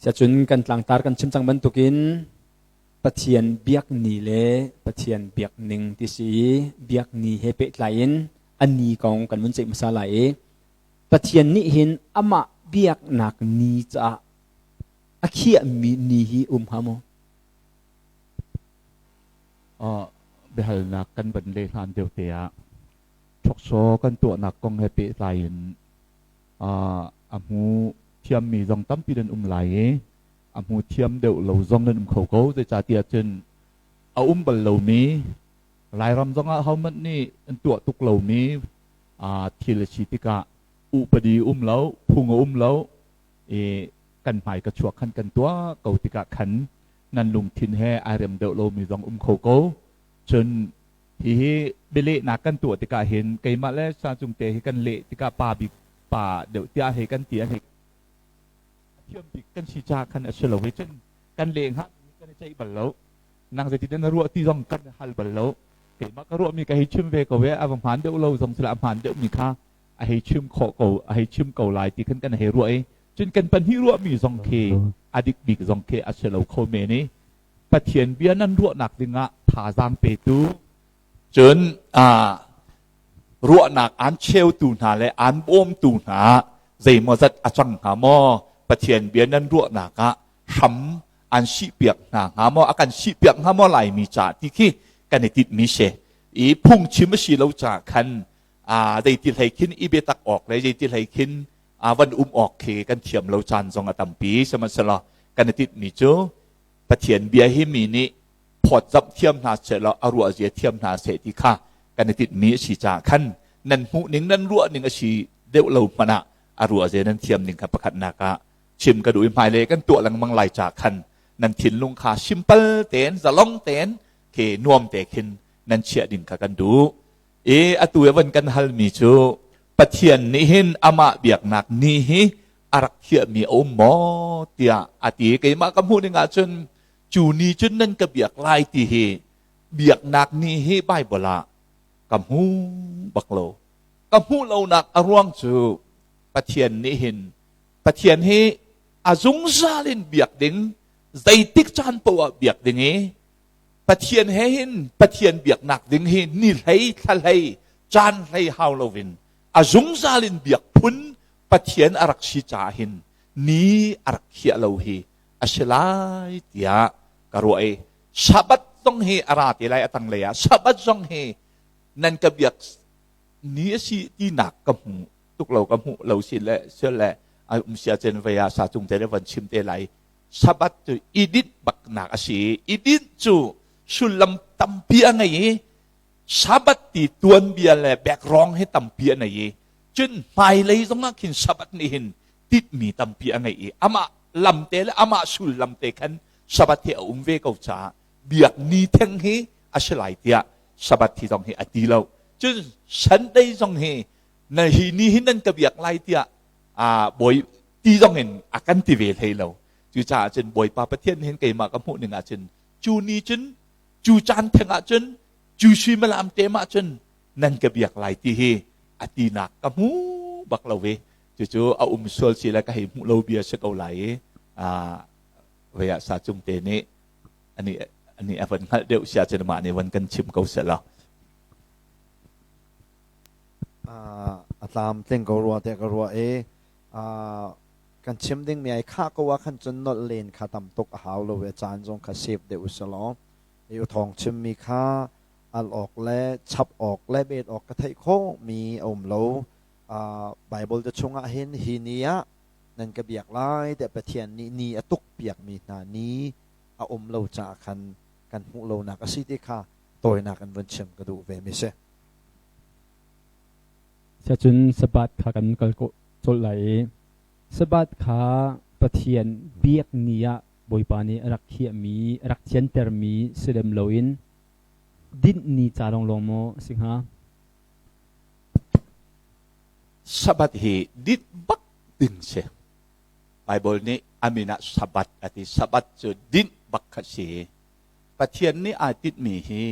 Siacun kan tlangtar kan chim cang bantukin Pathian biak ni le Pathian biak ning ti si i biak ni he pehtlai in a ni kong kan vun ceih hmasa lai i Pathian nih hin amah biaknak ni caah a khiahmi ni hi um hnga maw? Biahalnak kan van leh hlan deuh te ah ṭhoksaw kan tuahnak kong he pehtlai in a hmu thiammi zong tampi nan um lai i a hmu thiam deuh lo zong nan um kho ko. Zeicahtiah cun a um bal lomi Lairam zongah hohmanh nih an tuah tuk lomi thil a si tikah upadi um lo, phung a um lo i kan hmai ka chuak khan kan tuah ko tikah khan nan lungthin he ai rem deuh lomi zong um kho ko. Cun hihi bialehnak kan tuah tikah hin keimah le Sacung te hi kan leh tikah pa bik pa deuh tiah hei kan ti a hei thiam bik kan si caah khan a si lo i cun kan leh hnga kan i ceih bal lo. Nang zeitin na ruah ti zong kan hal bal lo. Keimah ka ruahmi ka hei chim ve ko e, a va hmaan deuh lo zong sila a hmaan deuhmi kha a hei chim khawh ko, a hei chim ko lai ti khan kan hei ruah i cun kan pahnih ruahmi zong khi a dik bik zong khi a si lo kho men i Pathian bia nan ruahnak dingah thazaang petu cun ruahnak aan cheutu hna le aan bawmtu hna zeimawzat a cang hnga maw? Pathian bia nan ruahnak ah hram an sihpiak hna hnga maw, a kan sihpiak hnga maw Laimi ca ti khi kan i tinhmi si i phungchim a si lo caah khan zeiti hlei khin i biatak awk le zeiti hlei khin van um awk khi kan thiam lo caan zong a tampi. Sihmanhsehlaw kan i tinhmi cu Pathian bia hi mi nih phawtzamh thiam hna sehlaw a ruah zia thiam hna seh ti kha kan i tinhmi a si caah khan nan hmuh ning, nan ruah ning a si deuh lo hmanh ah a ruah zia nan thiam ning kha pakhatnak ah chim ka duh i hmailei kan tuah lengmang lai caah khan nan thinlung kha simpal tein, zalong tein khi nuam te khin nan chiah ding kha kan duh i atu i van kan halmi cu Pathian nih hin amah biaknak ni hi a rak thiahmi a um maw tiah a ti. Keimah ka hmuh ning ahcun cu ni cun nan ka biak lai ti hi biaknak ni hi Bible ah ka hmu bak lo. Ka hmuh lonak a ruang cu Pathian nih hin, Pathian hi a zungzal in biak ding, zeitik caan poah biak ding i Pathian he hin Pathian biaknak ding hi ni hlei, thla hlei, caan hlei hau loin a zungzal in biak phun Pathian a rak si caah hin ni a rak khiah lo hi a si lai tiah ka ruah i Sabbath zong hi a ra te lai a tanglei ah. Sabbath zong hi nan ka biak ni a si tinak ka hmu tuk lo, ka hmuh lo si le sil le a um sia cen vei ah sa cung te le van chim te lai. Sabbath cu i dinh baknak a si. I dinh cu sullam tampi a ngei i Sabbath ti tuanbia le background hi tampi a nei i cun hmailei zongah khin Sabbath nih hin titmi tampi a ngei i amah lam te le amah sullam te khan Sabbath hi a um ve ko caah biak ni theng hi a si lai tiah Sabbath hi zong hi a ti lo. Cun Sunday zong hi na hi ni hin nan ka biak lai tiah a bawi ti zong in a kan ti ve hlei lo. Cucaah cun Bawipa Pathian hin keimah ka hmuh ning ah cun cu ni cun, cu caan theng ah cun, cu suimilam te mah cun nan ka biak lai ti hi a tinak ka hmu bak lo ve. Cucu a um sual si le ka hei hmuh lo bia si ko lai i vei ah sa cung te nih ani ani a van hngalh deuh sia cun mah nih van kan chim ko seh law. A tlam tling ko rua te ka ruah i kan chim ding mi ai khah ko ah khan cun nolh len kha tam tuk a hau lo e, caan zong kha save deuh usalaw i thawng chim mi kha al awk le chap awk le bet awk ka theih khawh mi a um lo. Bible te chungah hin hi ni ah nan ka biak lai tiah Pathian nih ni a tuk piak mi hna ni a um lo caah khan kan hmuh lonak a si ti kha tawinak in vun chim ka duh ve mi si. Cun Sabbath kha kan kal colh lai i Sabbath kha Pathian biak ni ah Bawipa nih a rak khiahmi, a rak thiantermi si lem loin dinh ni ca lawnglawng maw a si hnga? Sabbath hi dinh bak ding si. Bible nih a min ah Sabbath a ti. Sabbath cu dinh bak kha si. Pathian nih aa tinhmi hi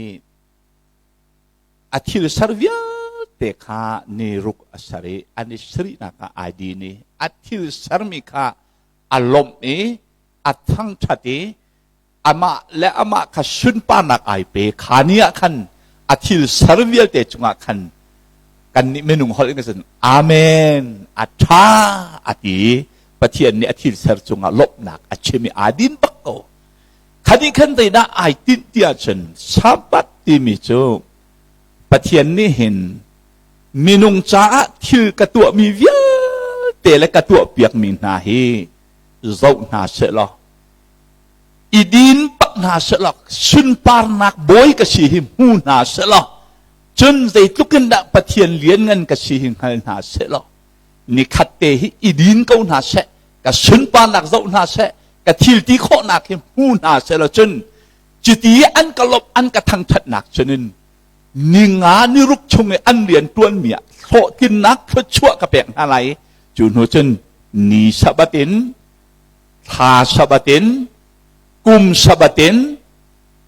a thil ser vialte kha ni ruk a ser i an i sarihnak ah ai din i a thil sermi kha a lawmh i A thangṭhat i amah le amah kha sunparnak ai pe. Kha ni ah khan a thil ser vialte cungah khan kannih minung holh in cun Amen, a ṭha a ti. Pathian nih a thil ser cungah lawmhnak a chim i aa din bak ko. Khani khan zeidah ai tinh ti ahcun Sabbath timi cu Pathian nih hin minung caah thil ka tuahmi vialte le ka tuahpiakmi hna hi zoh hna sehlaw i din bak hna sehlaw sunparnak bawi ka si hi hmu hna sehlaw cun zeitluk in dah Pathian lianngan ka si hi hngal hna sehlaw nikhat te hi i din ko hna seh, ka sunparnak zoh hna seh, ka thil ti khawhnak hi hmu hna sehlaw cun cuti an ka lawmh an ka thangṭhatnak cunin ninga niruk chung i an rian ṭuanmi ah hlawhtlinnak thluachuah ka pek hna lai. Cu hnu cun ni Sabbath in, thla Sabbath in, kum Sabbath in,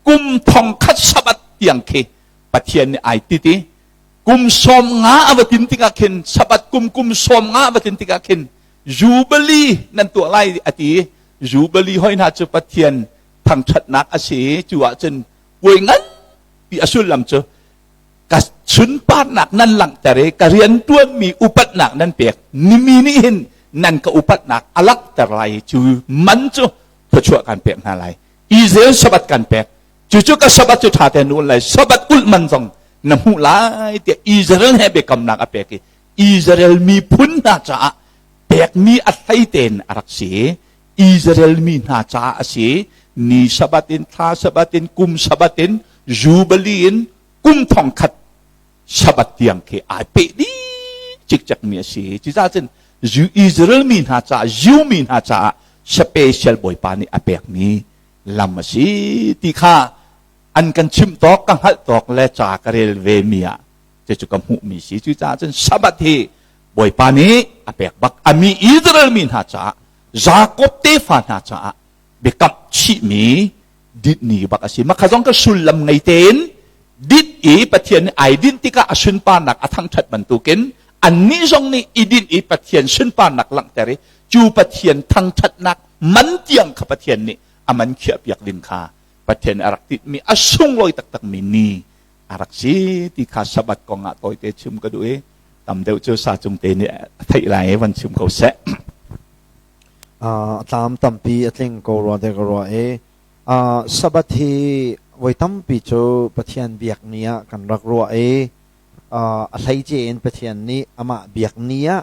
kum thongkhat Sabbath tiang khi Pathian nih ai tit i kum 50 a va tin tikah khin, Sabbath kum kum 50 a va tin tikah khin Jubilee nan tuah lai a ti. Jubilee hoi hna cu Pathian thangṭhatnak a si. Cu ahcun puai nganpi a sullam cu ka sunparnak nan langhter i ka rianṭuanmi upatnak nan pek nimi nih hin nan ka upatnak a langhter lai. Cu man cu thluachuah kan pek hna lai. Israel Sabbath kan pek cucu ka Sabbath cu ṭha tein ulh lai, Sabbath ulh man zong na hmuh lai tiah Israel he biakamnak a pek i Israel miphun hna caah pekmi a hlei tein a rak si. Israel mi hna caah a si. Ni Sabbath in, thla Sabbath in, kum Sabbath in, Jubilee in, kum 1000 Sabbath tiang khi ai peh dih cikcek mi a si. Cucaah cun Israel mi hna caah, Jew mi hna caah special Bawipa nih a pekmi lam a si ti kha an kan chimh tawk, ka hngalh tawk le ca ka rel ve mi ah cucu ka hmuhmi si. Cucaah cun Sabbath hi Bawipa nih a pek bak a mi Israel mi hna caah, Jakob tefa hna caah biakamh chihmi dinh ni bak a si. Mah kha zong ka sullam ngei tein dinh i Pathian nih ai dinh tikah a sunparnak a thangṭhat bantukin annih zong nih i dinh i Pathian sunparnak langhter i cu Pathian thangṭhatnak man tiang kha Pathian nih a man khiahpiak ding kha Pathian nih a rak tinhmi a sunglawi taktakmi ni a rak si ti kha Sabbath kong ah tawite chim ka duh i tam deuh cu sa cung te nih a theih lai i van chim ko seh. A tlam tampi a tling ko rua te ka ruah i Sabbath hi voi tampi cu Pathian biak ni ah kan rak ruah i a hleice in Pathian nih amah biak ni ah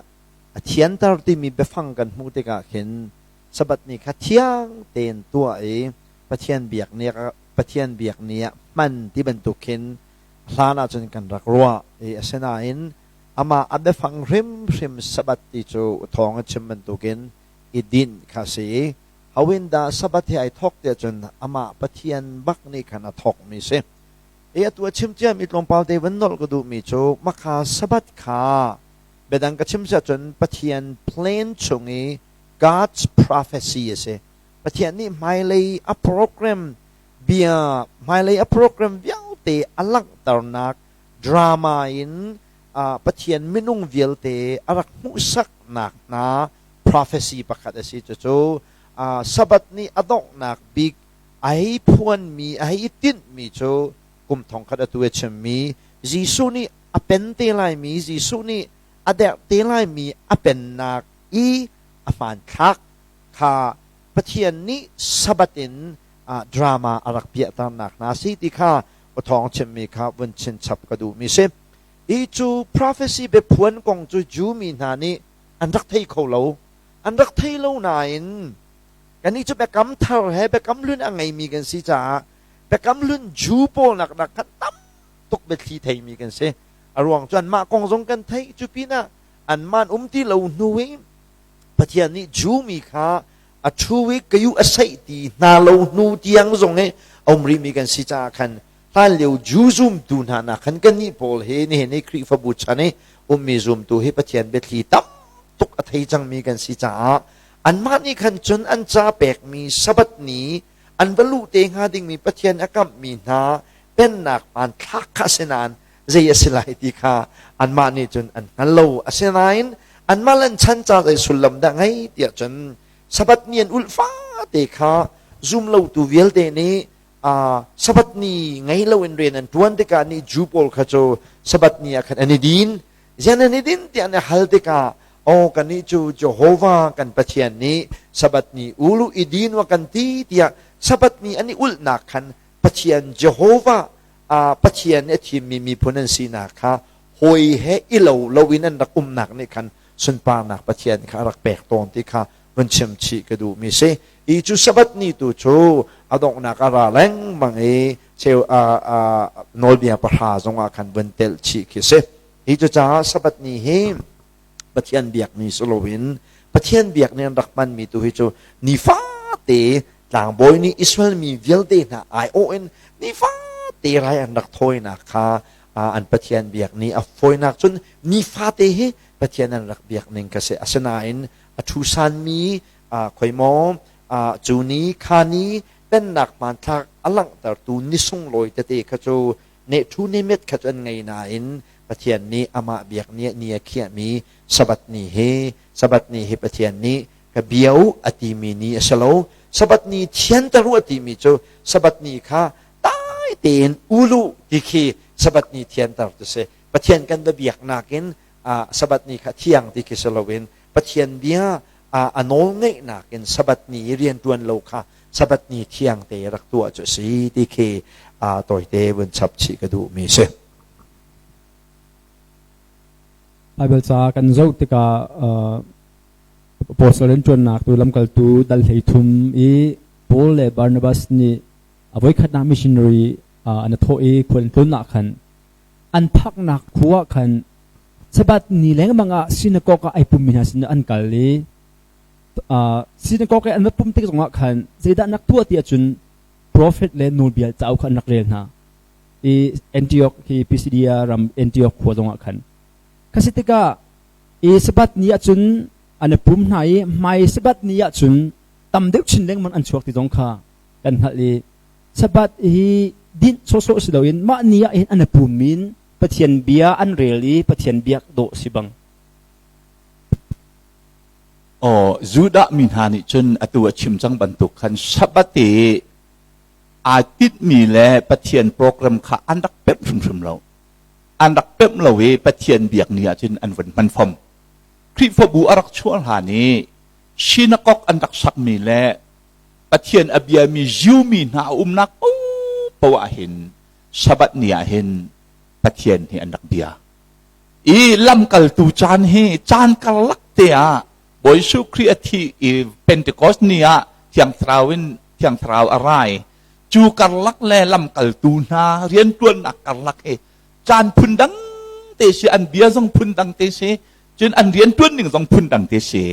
a thianter timi biafang kan hmuh tikah khin Sabbath ni kha thiang tein tuah i Pathian biak ni Pathian biak ni ah hman ti bantuk khin hlan ahcun kan rak ruah i asinain amah a biafang hrimhrim Sabbath ti cu thawng a chim bantukin i dinh kha a si i hawin dah Sabbath hi ai thawk tiah cun amah Pathian bak nih khan a thawkmi si. I atu a chim ciami tlawmpal te van nolh ka duhmi cu makha Sabbath kha biadang ka chim siah cun Pathian plan chung i God's prophecy a si. Pathian nih hmailei a program bia, hmailei a program vialte a langhternak drama in Pathian minung vialte a rak hmuhsaknak hna prophecy pakhat a si. Cucu Sabbath ni a donghnak bik a hei phuanmi, a hei i tinhmi cu kum 1000 atu a chimmi Jesuh nih a pen te laimi, Jesuh nih a derh te laimi a pennak i a hmanthlak kha Pathian nih Sabbath in drama a rak piahternak hna si ti kha thawng chimmi kha vun chinchap ka duhmi si. Hi cu prophecy biaphuan kong cu Jew mi hna nih an rak thei kho lo. An rak thei lo nain kannih cu biakam thar he biakam hlun a ngeimi kan si caah biakam hlun Jew pawl nak nak khan tam tuk biathli theimi kan si. A ruang cu anmah kong zong kan theih. Cu pinah anmah an um ti lo hnu i Pathian nih Jew mi kha a ṭhu i ka yu a saih ti hna lo hnu tiang zong i a um rihmi kan si caah khan hlanlio Jew zumtu hna nak khan kannih pawl hi nihin i Khrihfabu chan i ummi zumtu hi Pathian biathli tam tuk a thei cangmi kan si caah anmah nih khan cun an ca pekmi Sabbath ni an va luh te hnga dingmi Pathian a kamhmi hna pennak hmanthlak kha a si nain zei a si lai ti kha anmah nih cun an hngal lo. Asinain anmah le an chan ca zei sullam dah ngei tiah cun Sabbath ni an ulh fate. Nifate kha zumlotu vialte nih Sabbath ni ngei loin rian an ṭuan tikah nih Jew pawl kha cu Sabbath ni ah khan an i din. Zian an i din tiah an i hal tikah aw kannih cu Jehovah kan Pathian nih Sabbath ni ulu i din wa kan ti tiah Sabbath ni an i ulhnak khan Pathian Jehovah Pathian nih a thimmi miphun an sinak kha hawi he i lo loin an rak umnak nih khan sunparnak Pathian kha a rak pek tawn ti kha vun chim chih ka duhmi si. I cu Sabbath ni tu cu a donghnak a ra lengmang i cheu nawlbia pahra zongah khan vun telh chih khi si. Hi cucaah Sabbath ni hi Pathian biak ni si loin Pathian biak ni an rak hmanmi tu hi cu nifate tlangbawi nih Israel mi vialte hna aiawh in nifate rai an rak thawinak kha an Pathian biak ni a fawinak cun nifate hi Pathian an rak biak ning ka si. Asinain a ṭhusanmi khoimaw cu ni kha ni pennak hmanthlak a langhtertu ni sunglawi tete kha cu nehṭhu nemet kha cu an ngei nain Pathian nih amah biak ni ni a khiahmi Sabbath ni hi Sabbath ni hi Pathian nih ka bia u a timi ni a si lo. Sabbath ni thianter u a timi cu Sabbath ni kha dai tein ulu ti khi Sabbath ni thianter tu si. Pathian kan va biaknak in Sabbath ni kha thiang ti khi si loin Pathian bia a nawl ngeihnak in Sabbath ni i rianṭuan lo kha Sabbath ni thiang te rak tuah cu a si ti khi tawite vun chap chih ka duhmi si. Baibal ca kan zoh tikah Apostle rianṭuannak tu lamkaltu dal 13 i Paul le Barnabas nih a voikhatnak missionary an thawh i khual an tlunnak khan an phaknak khua khan Sabbath ni lengmang ah synagogue ah ai pummi hna sin an kal i synagogue i an va pum tik zongah khan zeidah an rak tuah ti ahcun prophet le nawlbia cauk kha an rak rel hna i Antioch hi Pisidia ram Antioch khua zongah khan kha si tikah i Sabbath ni ahcun an i pum hna i hmai Sabbath ni ahcun tam deuh chin lengmang an chuak ti zong kha kan hngalh i Sabbath hi dinh sawhsawh si loin mah ni ah hin an i pum in Pathian bia an rel i Pathian biak dawh si bang. Aw, Judah mi hna nih cun atu a chim cang bantuk khan Sabbath i aa tinhmi le Pathian program kha an rak pemh hrimhrim lo. An rak pemh lo i Pathian biak ni ahcun an vun hman fom. Khrihfabu a rak chuah hlan i synagogue an rak sakmi le Pathian a biami Jew mi hna a umnak paohpaoh ah hin Sabbath ni ah hin Pathian hi an rak bia. I lamkaltu caan hi caan karlak te ah Bawi Jesuh Khrih a thih i Pentecost ni ah Thiang Thlarau in Thiang Thlarau a rai. Cu karlak le lamkaltu hna rianṭuannak karlak hi caan phundang te si, an bia zong phundang te si, cun an rianṭuan ning zong phundang te si.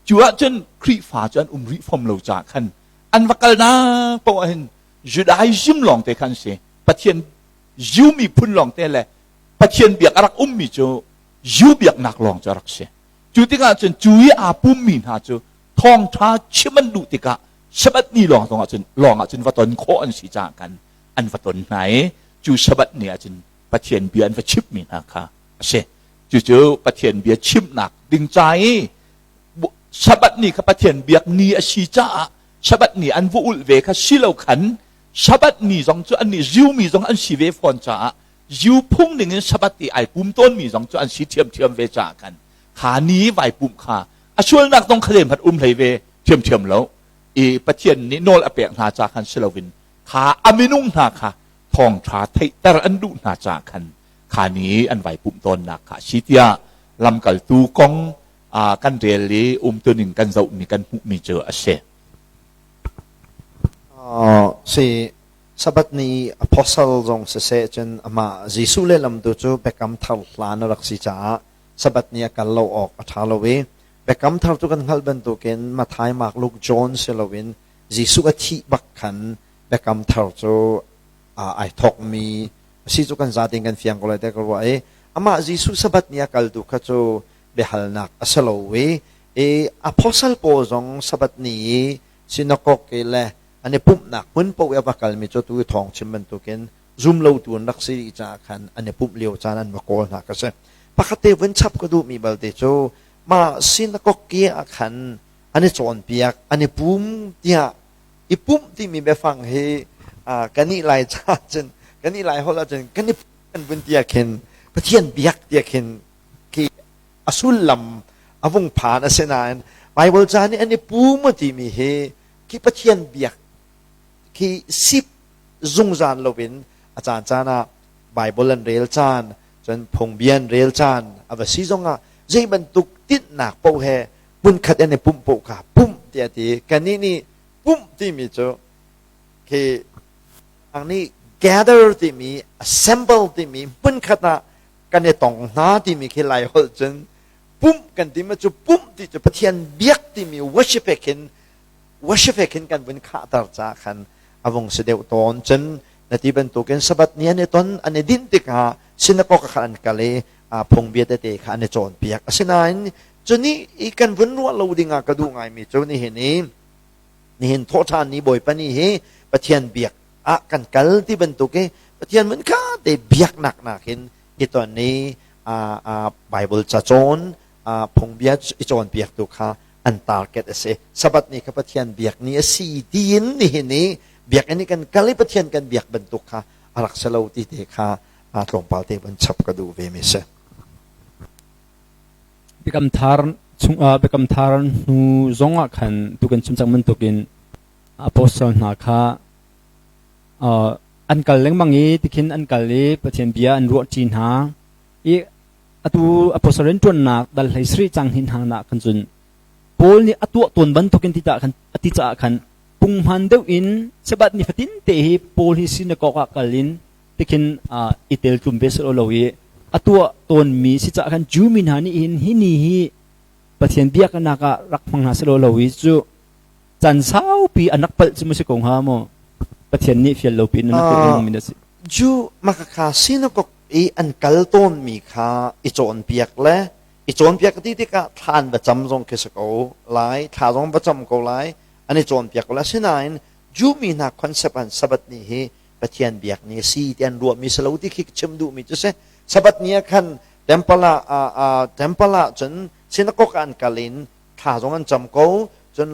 Cu ahcun Khrihfa cu an um rih fom lo caah khan an va kalnak paoh ah hin Judaism lawng te khan si. Pathian Jew miphun lawng te le Pathian biak a rak ummi cu Jew biaknak lawng cu a rak si. Cu tikah cun cu i aa pummi hna cu thawngṭha chim an duh tikah Sabbath ni lawng zong ahcun lawng ahcun va ton khawh an si caah khan an va ton hna i cu Sabbath ni ahcun Pathian bia an va chimhmi hna kha a si. Cucu Pathian bia chimnak ding ca i Sabbath ni kha Pathian biak ni a si caah Sabbath ni an va ulh ve kha si lo khan Sabbath ni zong cu annih Jew mi zong an si ve fawn caah Jew phung ning in Sabbath i ai pum tawnmi zong cu an si ṭhiamṭhiam ve caah khan kha ni vai pumh kha a sualnak zong kha zeihmanh um hlei ve ṭhiamṭhiam lo i Pathian nih nawl a pek hna ca khan si loin kha a minung hna kha thawngṭha theihter an duh hna caah khan kha ni an vai pumh tawnnak kha a si tiah lamkaltu kong kan rel i umtuning kan zohmi kan hmuhmi cu a si. Si Sabbath ni apostle zong siseh cun amah Jesuh lehlam tu cu Biakam Thar hlan a rak si caah Sabbath ni a kal lo awk a ṭha lo i Biakam Thar cu kan hngalh bantukin Matthai, Mark, Luke, John si loin Jesuh a thih bak khan Biakam Thar cu ai thawkmi a si cu kan zatein kan fiang ko lai tiah ka ruah i amah Jesuh Sabbath ni a kal tu kha cu biahalnak a si lo i apostle pawl zong Sabbath ni i synagogue le an i pumhnak hmun paoh i a va kalmi cu tu i thawng chim bantukin zumlotu an rak si dih caah khan an i pumh lio caan an va kawl hna ka si. Pakhat te vun chap ka duhmi balte cu mah synagogue ah khan an i cawnpiak, an i pum tiah i pumh timi biafang hi kan ih lai ca cun kan ih lai holh ahcun kan i kan vun tiah khin Pathian biak tiah khin khi a sullam a vung phan. Asinain Bible ca nih an i pum a timi hi khi Pathian biak khi sip zungzal loin a caan caan ah Bible an rel caan, cun phungbia an rel caan a va si zongah zei bantuk tinhnak paoh he hmunkhat an i pumh paoh kha pumh tiah ti. Kannih nih pumh timi cu khi ang nih gather timi, assemble timi, hmunkhat ah kan i tong hna timi khi Lai holh cun pumh kan ti ma cu. Pumh ti cu Pathian biak timi worship he khin, worship he khin kan vun khahter ca khan a vung si deuh tawn. Cun na ti bantukin Sabbath ni an i ton, an i dinh tikah synagogue kha an kal i phungbia tete kha an i cawnpiak. Asinain cuni i kan vun ruah lo dingah ka duh ngaimi cu nihin i nihin thawhṭhan ni, Bawipa ni hi Pathian biak ah kan kal ti bantuk i Pathian mun kha te biaknak nakin i ton i Bible ca cawn, phungbia i cawnpiaktu kha an target a si. Sabbath ni kha Pathian biak ni a si tiin nihin i biakinn i kan kal i Pathian kan biak bantuk kha a rak si lo ti te kha tlawmpal te van chap ka duh ve mi si. Biakam Thar chung Biakam Thar hnu zong ah khan tu kan chim cang bantukin apostle hna kha an kal lengmang i tikhin an kal i Pathian bia an ruahṭi hna i atu apostle rianṭuannak dal hlei sarih cang hi hna nak khan cun Paul nih a tuah tawn bantukin ti khan a ti caah khan punghman deuh in Sabbath ni fatin te hi Paul hi synagogue ah kal in tikhin i tel tlum ve selo lo i a tuah tawnmi si caah khan Jew mi hna nih hin hi ni hi Pathian biaknak ah rak hmang hna selo lo i cu caan saupi an rak palh cu mu si ko hnga maw? Pathian nih fial lo piin an rak tuah lengmang mi na si. Jew makakha synagogue i an kal tawnmi kha i cawnpiak le i cawnpiak ti tikah thla an va cam zong khi si ko lai, thla zong va cam ko lai, an i cawnpiak ko lai. Asinain Jew mi hna concept an Sabbath ni hi Pathian biak ni a si ti an ruahmi si lo ti khi chim duhmi cu si. Sabbath ni ah khan temple ah, temple ah cun synagogue ah an kal in thla zong an cam ko, cun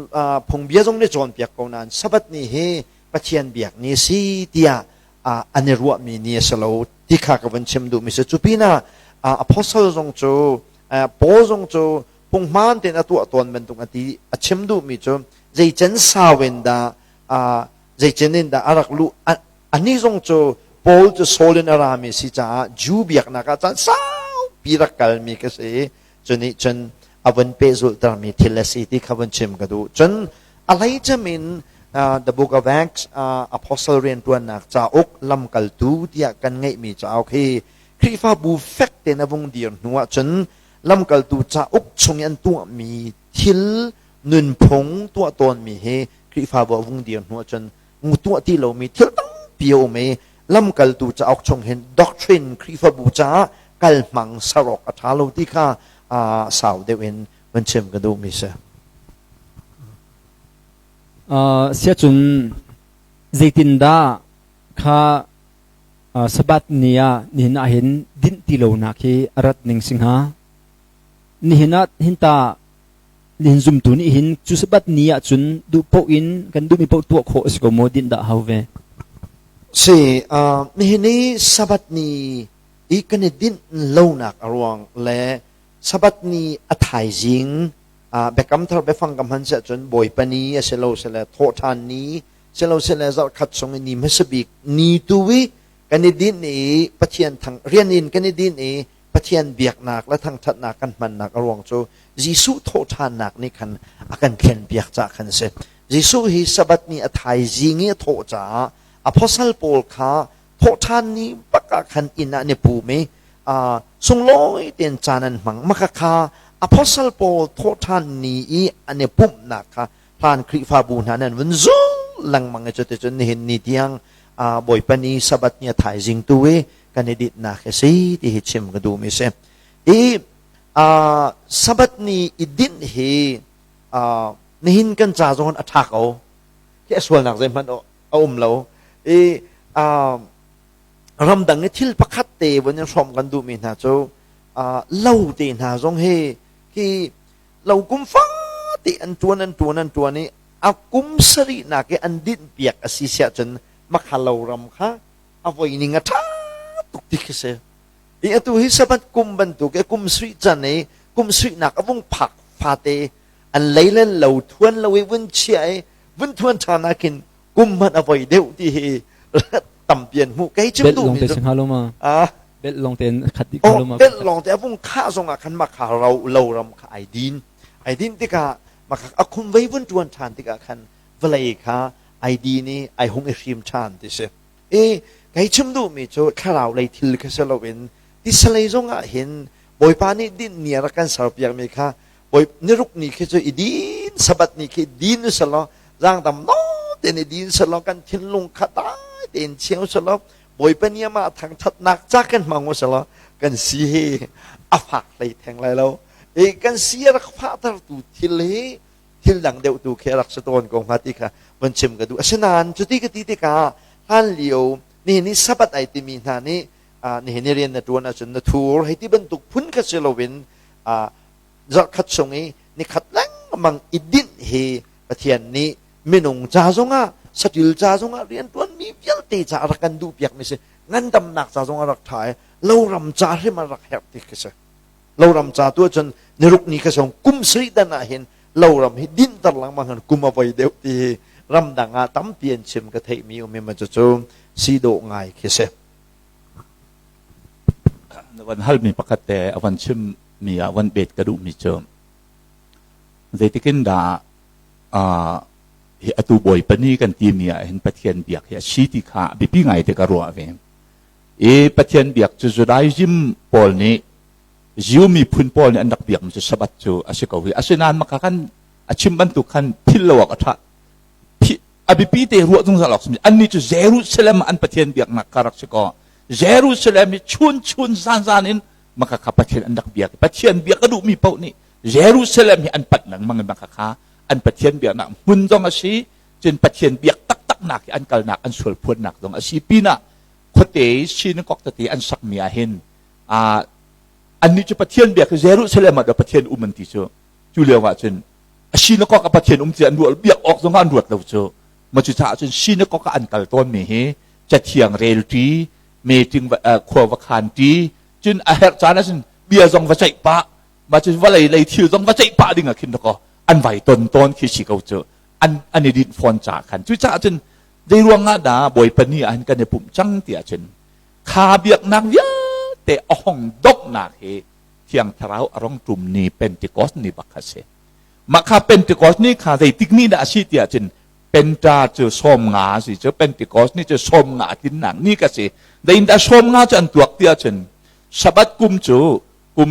phungbia zong nih cawnpiak ko nain Sabbath ni hi Pathian biak ni a si tiah an i ruahmi ni a si lo ti kha ka vun chim duhmi si. Cu pinah apostle zong cu, Paul zong cu punghman tein a tuah tawn bantuk a ti. A chim duhmi cu zeicen sau in dah, zeicen in dah a rak luh. Anih zong cu, Paul cu Saul in a rami si caah Jew biaknak ah caan saupi rak kalmi ka si. Cu nih cun a vun pehzulhtermi thil a si ti kha vun chim ka duh. Cun a hleicem in The Book of Acts, Apostle rianṭuannak cauk, lamkaltu tiah kan ngeihmi cauk hi Khrihfabu fek tein a vung dir hnu ah cun lamkaltu cauk chung i an tuahmi thil, nunphung tuah tawnmi hi Khrihfabu a vung dir hnu ah cun tuah ti lomi thil tampi a um i lamkaltu cauk chung hin doctrine Khrihfabu caah kalhmang sarok a ṭha lo ti kha sau deuh in van chim ka duhmi si. Siacun zeitindah kha Sabbath ni ah nihin ah hin dinh ti lonak hi a rat ning si hnga? Nihin ah hin ta nihin zumtu nih hin cu Sabbath ni ah cun duh paoh in kan duhmi paoh tuah khawh a si ko maw, dinh dah hau ve? Si, nihin i Sabbath ni i kan i dinh lonak a ruang le Sabbath ni a thaizing, Biakam Thar biafang ka hman siah cun Bawipa ni a si lo sile thawhṭhan ni si lo sile zarhkhat chung i ni hmasa bik ni tu i kan i dinh i Pathian thang rian in kan i dinh i Pathian biaknak le thangṭhatnak kan hmannak a ruang cu Jesuh thawhṭhannak nih khan a kan thlenpiak caah khan a si. Jesuh hi Sabbath ni a thaizing i a thawh caah apostle pawl kha thawhṭhan ni bak ah khan inn ah an i pum i sunglawi tein caan an hmang. Maka kha apostle pawl thawhṭhan ni i an i pumhnak kha hlan Khrihfabu hna nih an vun zul lengmang i cuticun nihin ni tiang Bawipa ni, Sabbath ni a thaizing tu i kan i dinhnak hi si ti hi chim ka duhmi si. I Sabbath ni i dinh hi nihin kan ca zong a ṭha ko. Hi a sualnak zeihmanh a um lo. I ramdang i thil pakhat te vun in hrawm kan duhmi hna cu lo te hna zong hi hi lo kum fat te an ṭuan an ṭuan an ṭuan i a kum sarihnak i an dinhpiak a si siah cun makha lo ram kha a voi ning a ṭha tuk ti khi si. I atu hi Sabbath kum bantuk i kum sarih can i kum sarihnak a vung phak fate an lei le lo thuan lo i vun chiah i vun thuan ṭhan ah khin kum hmanh a voi deuh ti hi tampi an hmuh. Kei chim Belh duhmi lawngte cu si hnga lo ma? Ah. Belh lawngte in khat dih Oh, hnga lo ma? belh lawngte a vung khah zong ah khan makha ro lo ram kha ai din. Ai din tikah makha a khum vei vun ṭuan ṭhan tikah khan vawlei kha ai din i ai hung i hrim ṭhan ti si. I kei chim duhmi cu thlarau lei thil kha si loin tisalei zong ah hin Bawipa nih dinh ni a rak kan serpiakmi kha Bawi niruk ni khi cu i din Sabbath ni khi din u selaw zaangdam nawn tein i din selaw kan thinlung kha dai tein chia u selaw Bawipa nih amah thangṭhatnak ca kan hmang u selaw kan si hi a fak hlei theng lai lo. I kan si a rak fahtertu thil hi thil dang deuh tu khi a rak si tawn ko hnga ti kha von chim ka duh. Asinain cuti ka ti tikah hlan lio nihin i Sabbath ai timi hna nih nihin i rian na ṭuan ahcun na thur hei ti bantuk phun kha si loin zarhkhat chung i nikhat lengmang i dinh hi Pathian nih minung ca zongah saṭil ca zongah rianṭuanmi vialte ca a rak kan duhpiakmi si. Ngandamnak ca zong a rak ṭha i loram ca hrim a rak herh ti khi si. Loram ca tu ahcun niruk ni kha song kum sarih dan ah hin loram hi dinter lengmang hin kum a voi deuh ti hi ramdang ah tampi an chim ka theihmi um i cucu si dawh ngai khi si. Na van halmi pakhat te a van chim mi ah van bet ka duhmi cu zeitikin dah hi atu Bawipa ni kan timi ah hin Pathian biak hi a si ti kha biapi ngai te ka ruah ve. I Pathian biak cu Judaism pawl nih Jew miphun pawl nih an rak biakmi cu Sabbath cu a si ko hi. Asinain maka kan a chim bantuk khan philh lo awk a ṭha. A biapi te ruah zungzal awk simi annih cu Jerusalem ah an Pathian biaknak kha rak si kaw Jerusalem hi chun chun zan zan in maka kha Pathian an rak biak. Pathian biak a duhmi paoh nih Jerusalem hi an panh lengmang i maka kha an Pathian biaknak hmun zong a si, cun Pathian biak taktaknak hi an kalnak an sual phuannak zong a si pinah khuate synagogue tete an sakmi ah hin annih cu Pathian biak hi Jerusalem ah dah Pathian um an ti cu. Cu lio ah cun a synagogue ah Pathian um ti an ruah biak awk zong ah an ruat lo cu. Ma cu caah cun synagogue ah an kal tawnmi hi cathiang relṭi, meeting khua va khanṭi, cun a herh caan ah cun bia zong va ceih pah, ma cu vawlei lei thil zong va ceih pah ding ah khin dakaw an vai ton tawn khi si ko cu. An an i dinh fawn caah khan. Cucaah cun zei ruang ah dah Bawipa ni ah hin kan i pumh cang ti ahcun kha biaknak vialte a hong donghnak hi Thiang Thlarau a rong ṭum ni Pentecost ni bak kha a si. Mah kha Pentecost ni kha zeitik ni dah a si ti ahcun Penta cu 50 a si cu Pentecost ni cu 50 tlinnak ni ka si. Zeitindah 50 cu an tuak ti ahcun Sabbath kum cu kum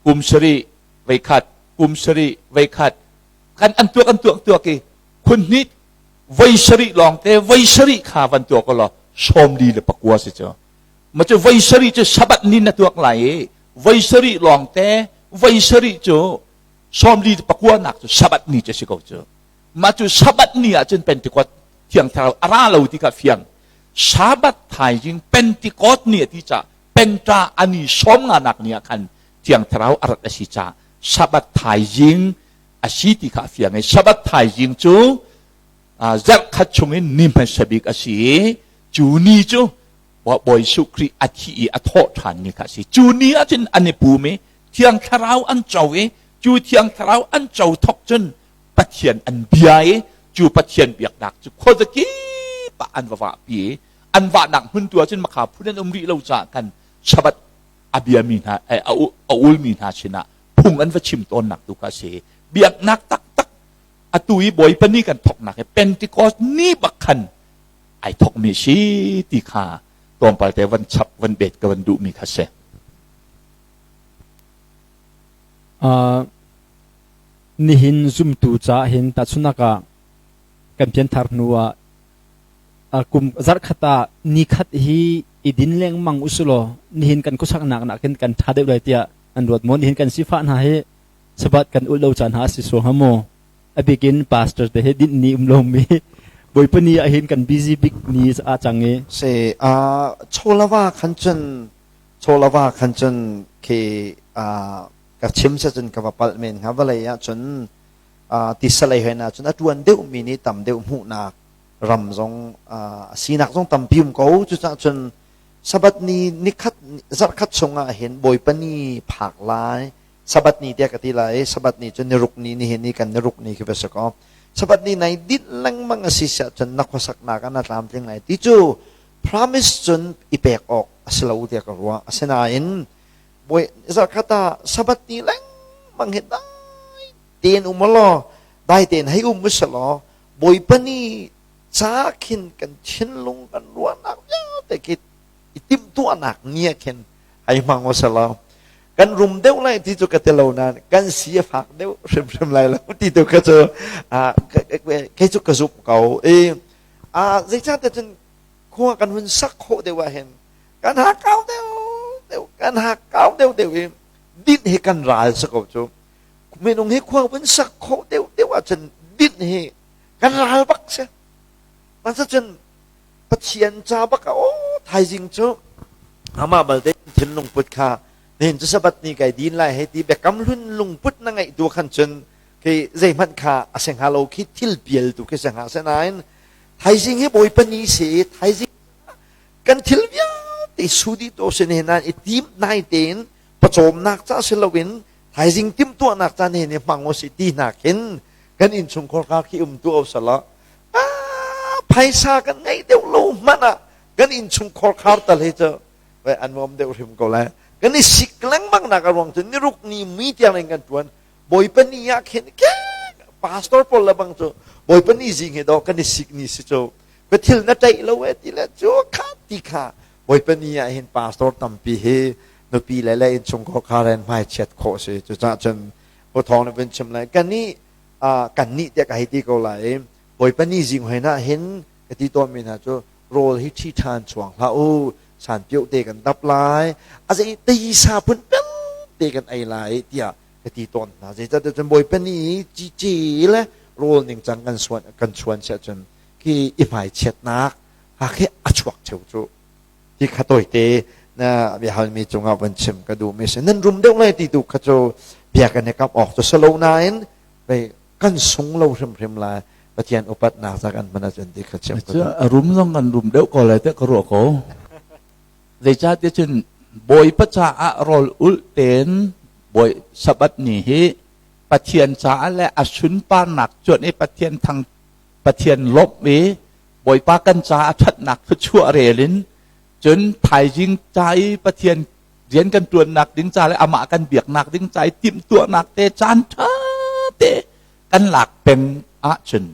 kum sarih voikhat kum sarih voikhat kan an tuak an tuak tuak i khun hnih voi sarih lawngte voi sarih kha van tuak law 44 si cu. Ma cu voi sarih cu Sabbath ni na tuak lai i voi sarih lawngte voi sarih cu 49 nak cu Sabbath ni cu si ko cu. Mah cu Sabbath ni ah cun Pentecost Thiang Thlarau a ra lo ti kha fiang. Sabbath thaizing Pentecost ni a ti caah Penta ani 50 nak ni ah khan Thiang Thlarau a rat a si caah Sabbath thaizing a si ti kha a fiang i Sabbath thaizing cu zarh khat chungin ni hmasa bik a si i cu ni cu Bawi Jesuh Khrih a thi i a thawh ṭhan ni kha a si. Cu ni ah cun an i pum i Thiang Thlarau an co i cu Thiang Thlarau an co thawk cun Pathian an bia i cu Pathian biaknak cu khuazakip ah an va vahpi i an vahnak hmun tu ah cun makha phun an um rih lo caah khan Sabbath a biami hna a ulmi hna sinah phung an va chim tawnnak tu kha a si. Biaknak taktak atu i Bawipa ni kan thawknak hi Pentecost ni bak khan ai thawkmi si ti kha tlawmpal te van chap van bet ka van duhmi kha si. Nihin zumtu ca hin tahchunhnak ah kan pianthar hnu ah kum zarhkhat ah nikhat hi i din lengmang usulaw nihin kan khuasaknak nakin kan ṭha deuh lai tiah an ruat maw? Nihin kan sifah hna hi Sabbath kan ulh lo caan hna a si suang hnga maw? A bikin pastor te hi dinh ni um lomi Bawipa ni ah hin kan busy bik ni a cang i. Si chawlava khan cun chawlava khan cun khi ka chim se cun ka va palh men hnga vawlei ah cun. Tisa lei hoi na cun a ṭuan deuhmi nih tam deuh hmuhnak ram zong a sinak zong tampi um ko. Cucaah cun Sabbath ni nikhat zarhkhat chungah hin Bawipa ni phak lai Sabbath ni tiah ka ti lai i Sabbath ni cu niruk ni nihin ni kan niruk ni khi va si kaw Sabbath ni nai dinh lengmang a si siah cun na khuasaknak ah na tlamtling lai ti cu promise cun i pek awk a si lo tiah ka ruah. Asinain bawi zarhkhat ah Sabbath ni lengmang hi dai tein um law dai tein hei um usih law Bawipa ni ca khin kan thinlung kan ruahnak vialte khi i timhtuahnak ni ah khin hei hmang usih law kan rum deuh lai ti cu ka ti lo nain kan si a fak deuh hrimhrim lai lo ti tu kha cu kei cu ka zumh ko. I zeicahtiah cun khua kan hun sak khawh deuh ah hin kan hakkau deuh deuh kan hakkau deuh deuh i dinh hi kan ral si ko cu. Minung hi khua vun sak khawh deuh deuh ahcun dinh hi kan ral bak si. Cun Pathian ca bak ah aw thaizing cu amah balte thinlung put kha nihin cu Sabbath ni kai din lai hei ti biakam hlun lungput na ngeih tu khan cun khi zeihmanh kha a si hnga lo khi thil pial tu khi si hnga nain thaizing hi Bawipa ni si i thaizing kan thil vialte sudi to sin hin i tim nai tein pawcawmnak ca si loin thaizing timhtuahnak ca ne ni hmang u si ti hna khin kan innchungkhar kha khi um tu sala phaisa kan ngeih deuh lo hmanh ah kan innchungkhar khar tal hi cu an nuam deuh hrim ko lai. Kan i sik lengmang nak a ruang cu niruk ni mi tiang in kan tuan. Bawipa ni ah khin ke pastor pawl le bang cu Bawipa ni zing hi do kan i sik ni si cu ka thil na ṭaih lo e ti le cu kha ti kha Bawipa ni ah hin pastor tampi hi nupi le le innchungkhar khar in hmai chiat khawh si. Cucaah cun u thawng na vun chim lai kan nih kan nih tiah ka hei ti ko lai. Bawipa ni zing hoi na hin ka ti tawn mi hna cu rawl hi ṭhi ṭhan chuang hlah u, sanpioh te kan dap lai, a zei teisa phun te kan ei lai tiah ka ti tawn hna. Zeicahtiah cun Bawipa ni cici le rawl ningcang kan suan kan chuan siah cun khi i hmaichiatnak ha khi a chuak cheu cu. Ti kha tawite na biahalmi cungah van chim ka duhmi si. Nan rum deuh lai ti tu kha cu bia kan i kam awk cu si lo nain kan sung lo hrimhrim lai. Pathian upatnak ca kan hman ahcun ti kha chim ka duh. A rum zong kan rum deuh ko lai tiah ka ruah ko. Zeicahtiah cun Bawipa caah rawl ulh tein Bawi Sabbath ni hi Pathian caah le a sunparnak cuanh i Pathian thang Pathian lawmh i Bawipa kan caah a ṭhatnak thluachuah rel in cun thaizing ca i Pathian rian kan ṭuannak ding ca le amah kan biaknak ding ca i timhtuahnak te caan ṭha te kan lak peng ahcun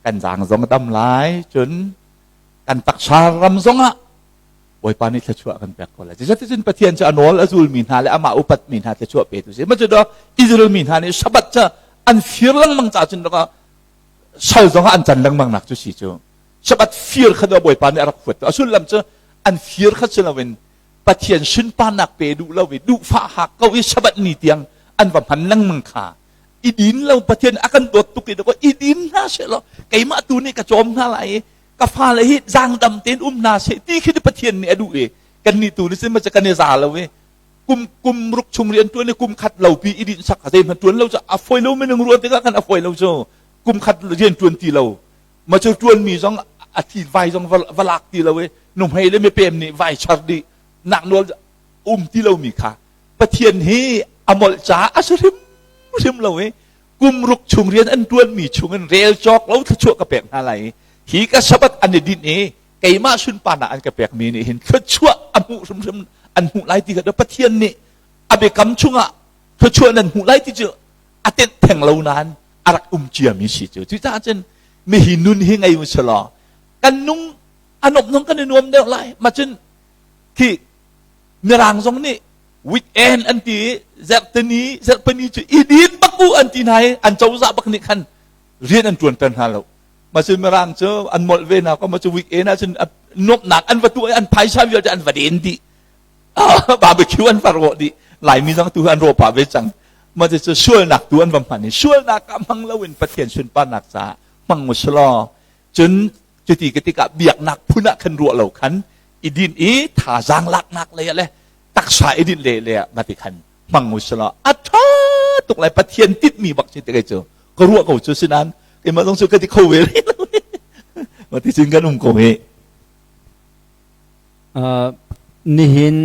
kan zaang zong a dam lai, cun kan taksa ram zongah Bawipa nih thluachuah kan pek ko lai. Cuticun Pathian cu a nawl a zulmi hna le amah upatmi hna thluachuah petu si. Macu Israel mi hna nih Sabbath cu an fir lengmang ca cun sal zongah an can lengmang nak cu si cu. Sabbath fir kha Bawipa nih a rak huat. A sullam cu an fir kha si loin Pathian sunparnak pe duh lo i duhfah hak ko i Sabbath ni tiang an va hman lengmang kha i din lo. Pathian a kan dawt tuk i i din hna seh law keimah tu nih ka cawm hna lai i ka fale hi zaangdam tein um hna seh ti khi Pathian nih a duh i kannih tu nih cun kan i za lo i kum kum ruk chung rian tuan i kum khat lo pi i dinh sak zei hmanh tuan lo cu a fawi lo. Minung ruah tikah kan a fawi lo cu kum khat rian tuan ti lo ma cu tuan mi zong a thi vai zong va lak ti lo i nuhmei le mipem nih vai char dih nak nawl um ti lo mi kha Pathian hi a molh caah a si hrim hrim lo i kum ruk chung rian an ṭuanmi chungin rel cawk lo thluachuah ka pek hna lai i hi ka Sabbath an i dinh i keimah sunparnak an ka pekmi nih hin thluachuah a hmuh hrimhrim an hmuh lai ti kha Pathian nih a biakam chungah thluachuah nan hmuh lai ti cu a tenh theng lo nain a rak um ciami si cu. Cucaah cun mihi nun hi ngei u selaw kan nung a nuam nung kan i nuam deuh lai. Ma cun khi Mirang zong nih weekend an ti i zarhtini zarhpini cu i din bak u an ti hna i an cozah bak nih khan rian an ṭuanter hna lo. Mah cu Mirang cu an molh ve hna ko. Mah cu weekend ahcun nuamhnak an va tuah i an phaisa vialte an va den dih, barbecue an va rawh dih. Laimi zong tu an rawh pah ve cang. Mah cu sualnak tu an va hman i sualnak ah hmang loin Pathian sunparnak caah hmang u selaw cun cuti ka tikah biaknak phun ah khan ruah lo khan i din i thazaang laknak lei ah le taksa i dinh le le ah mati khan hmang u selaw a ṭha tuk lai. Pathian titmi bak si te cu. Ka ruah ko cu sinan keimah zong cu ka ti kho ve rih lo. Ma ti cun kan um ko hi. Nihin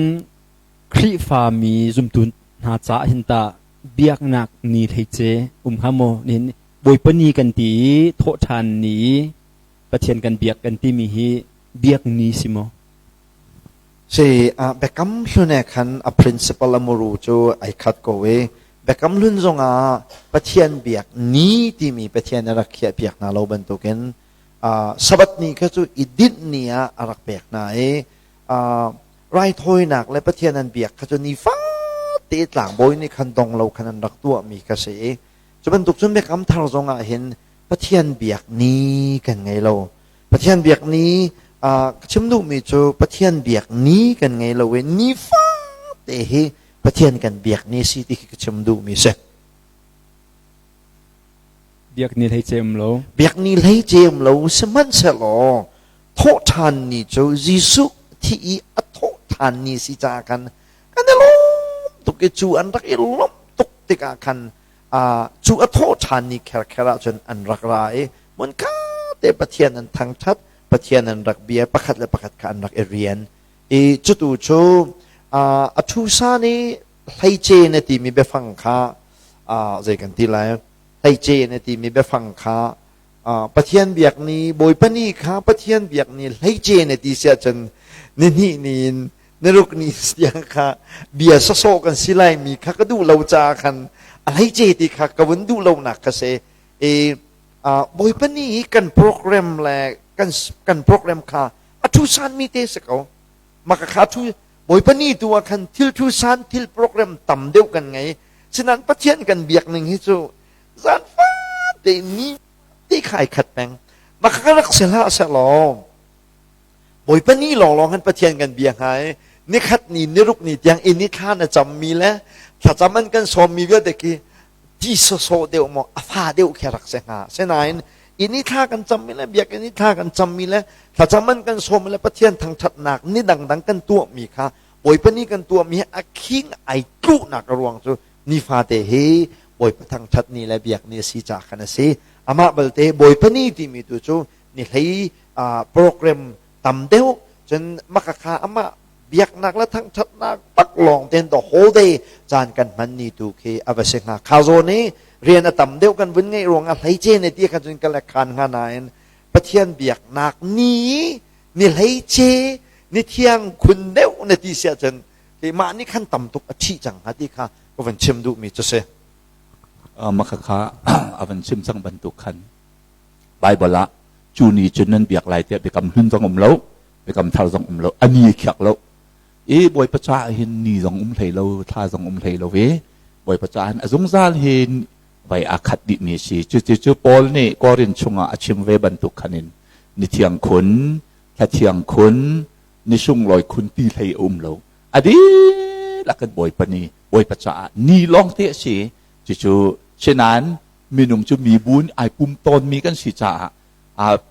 Khrihfami zumtu hna caah hin tah biaknak ni hleice um hnga maw? Nihin Bawipa ni kan ti i thawhṭhan ni i Pathian kan biak kan timi hi biak ni si maw? Si, Biakam Hlun he khan a principle a muru cu ai khat ko i Biakam Hlun zongah Pathian biak ni timi Pathian a rak khiahpiak hna lo bantukin Sabbath ni kha cu i dinh ni ah a rak pek hna i raithawinak le Pathian an biak kha cu nifate tlangbawi nih khan dong lo khan an rak tuahmi kha si i cu bantuk cun Biakam Thar zongah hin Pathian biak ni kan ngei lo. Pathian biak ni ka chim duhmi cu Pathian biak ni kan ngei lo i nifate hi Pathian kan biak ni si ti khi ka chim duhmi si. Biak ni hlei ce um lo. Biak ni hlei ce um lo sihmanhsehlaw thawhṭhan ni cu Jesuh thi i a thawhṭhan ni si caah khan kan i lawm tuk i cu an rak i lawmh tuk tikah khan cu a thawhṭhan ni kherkher ahcun an rak ra i hmunkhat te Pathian an thangṭhat, Pathian an rak bia, pakhat le pakhat kha an rak i rian. I cutu cu a ṭhusa nih hleice na timi biafang kha zei kan ti lai hleice na timi biafang kha Pathian biak ni Bawipa ni kha Pathian biak ni hleice na ti si ahcun ni hnih ni in niruk ni tiang kha bia sawsawh kan si lai mi kha ka duh lo caah khan a hleice ti kha ka vun duh lonak kha si i Bawipa ni i kan program le kan kan program kha a thu san mi te si ko maka kha thu Bawipa ni tu ah khan thil thu san thil program tam deuh kan ngei sinan Pathian kan biak ning hi cu zan fate ni ti khai khat peng maka ka rak si hlah seh law Bawipa ni lawnglawng han Pathian kan bia hnga i nikhat ni niruk ni tiang inn i thla na cammi le thlacam an kan sawmmi vialte khi ti sawsawh deuh maw a fa deuh khi rak si hnga. Sinain inn i thla kan cammi le biakinn i thla kan cammi le thlacam an kan sawmmi le Pathian thangṭhatnak ni dangdang kan tuahmi kha Bawipa ni kan tuahmi hi a khing ai tluhnak a ruang cu nifate hi Bawipa thangṭhat ni le biak ni a si caah khan a si. Amah balte Bawipa ni timi tu cu ni hlei program tam deuh cun maka kha amah biaknak le thangṭhatnak bak lawng ten the whole day caan kan hman ni tu khi a va si hnga kha zawn i rian a tam deuh kan vun ngeih ruangah hleice ne ti kha cun ka le khan hnga nain Pathian biaknak ni ni hleice ni thiang khun deuh na ti siah cun mah nih khan tam tuk a ṭhih cang hnga ti kha ka van chim duhmi cu si. Maka kha a van chim cang bantuk khan Baibal ah cu ni cun nan biak lai tiah biakam hlun zong um lo, biakam thar zong um lo, a ni khiak lo. I Bawipa caah hin ni zong um hlei lo, thla zong um hlei lo i Bawipa caah hin a zungzal hin vai aa khat dihmi a si. Cucu Paul nih Korin chungah a chim ve bantuk khan in ni thiang khun, thla thiang khun, ni sunglawi khun ti hlei a um lo. A dihlak in Bawipa ni, Bawipa caah ni lawng te a si. Cucu sinain minung cu mibu in ai pum tawnmi kan si caah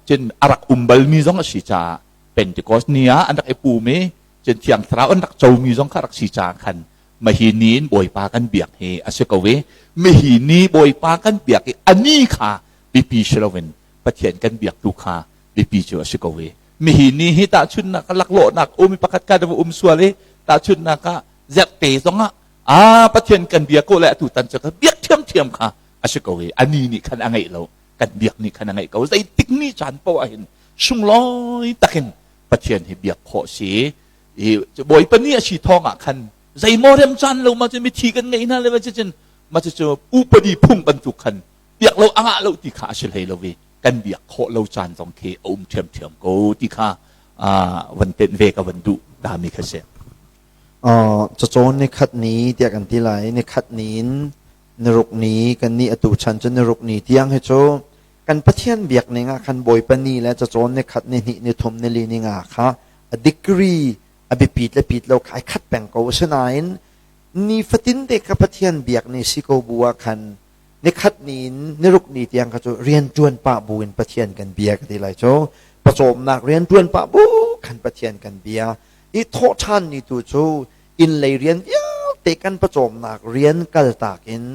cun a rak um balmi zong a si caah Pentecost ni ah an rak i pum i cun Thiang Thlarau an rak comi zong kha rak si caah khan mahi ni in Bawipa kan biak hi a si ko i mihi ni Bawipa kan biak i a ni kha biapi si loin Pathian kan biak tu kha biapi cu a si ko i mihi ni hi tahchunhnak laklawhnak um i pakhat ka um sual i tahchunhnak ah zerhte zongah a Pathian kan bia ko le atu tan cu ka biak thiamthiam kha a si ko i ani nih khan a ngeih lo kan biak nih khan a ngeih ko zeitik ni caan poah hin sunglawi takin Pathian hi biak khawh si i Bawipa ni a si thawng ah khan zeimaw rem caan lo ma cu mithi kan ngeih hna le ma cun ma cu upadi phung bantuk khan biak lo angah lo ti kha a si hlei lo i kan biak khawh lo caan zong khi a um ṭhiamṭhiam ko ti kha van tenh ve ka van duh ta mi kha si. Cacawn nikhat ni tiah kan ti lai. Nikhat ni in niruk ni kan nih atu chan cu niruk ni tiang hi cu kan Pathian biak ning ah khan Bawipa ni le cacawn nikhat ni hnih ni thum ni li ni nga kha a degree a biapit le pit lo kha ai khat peng ko. Asinain nifatin te kha Pathian biak ni si ko bu ah khan nikhat ni in niruk ni tiang kha cu rian ṭuan pah bu in Pathian kan bia ka ti lai cu pawcawmnak rian ṭuan pah bu khan Pathian kan bia i thawhṭhan ni tu cu inn lei rian vialte kan pawcawmnak rian kaltak in.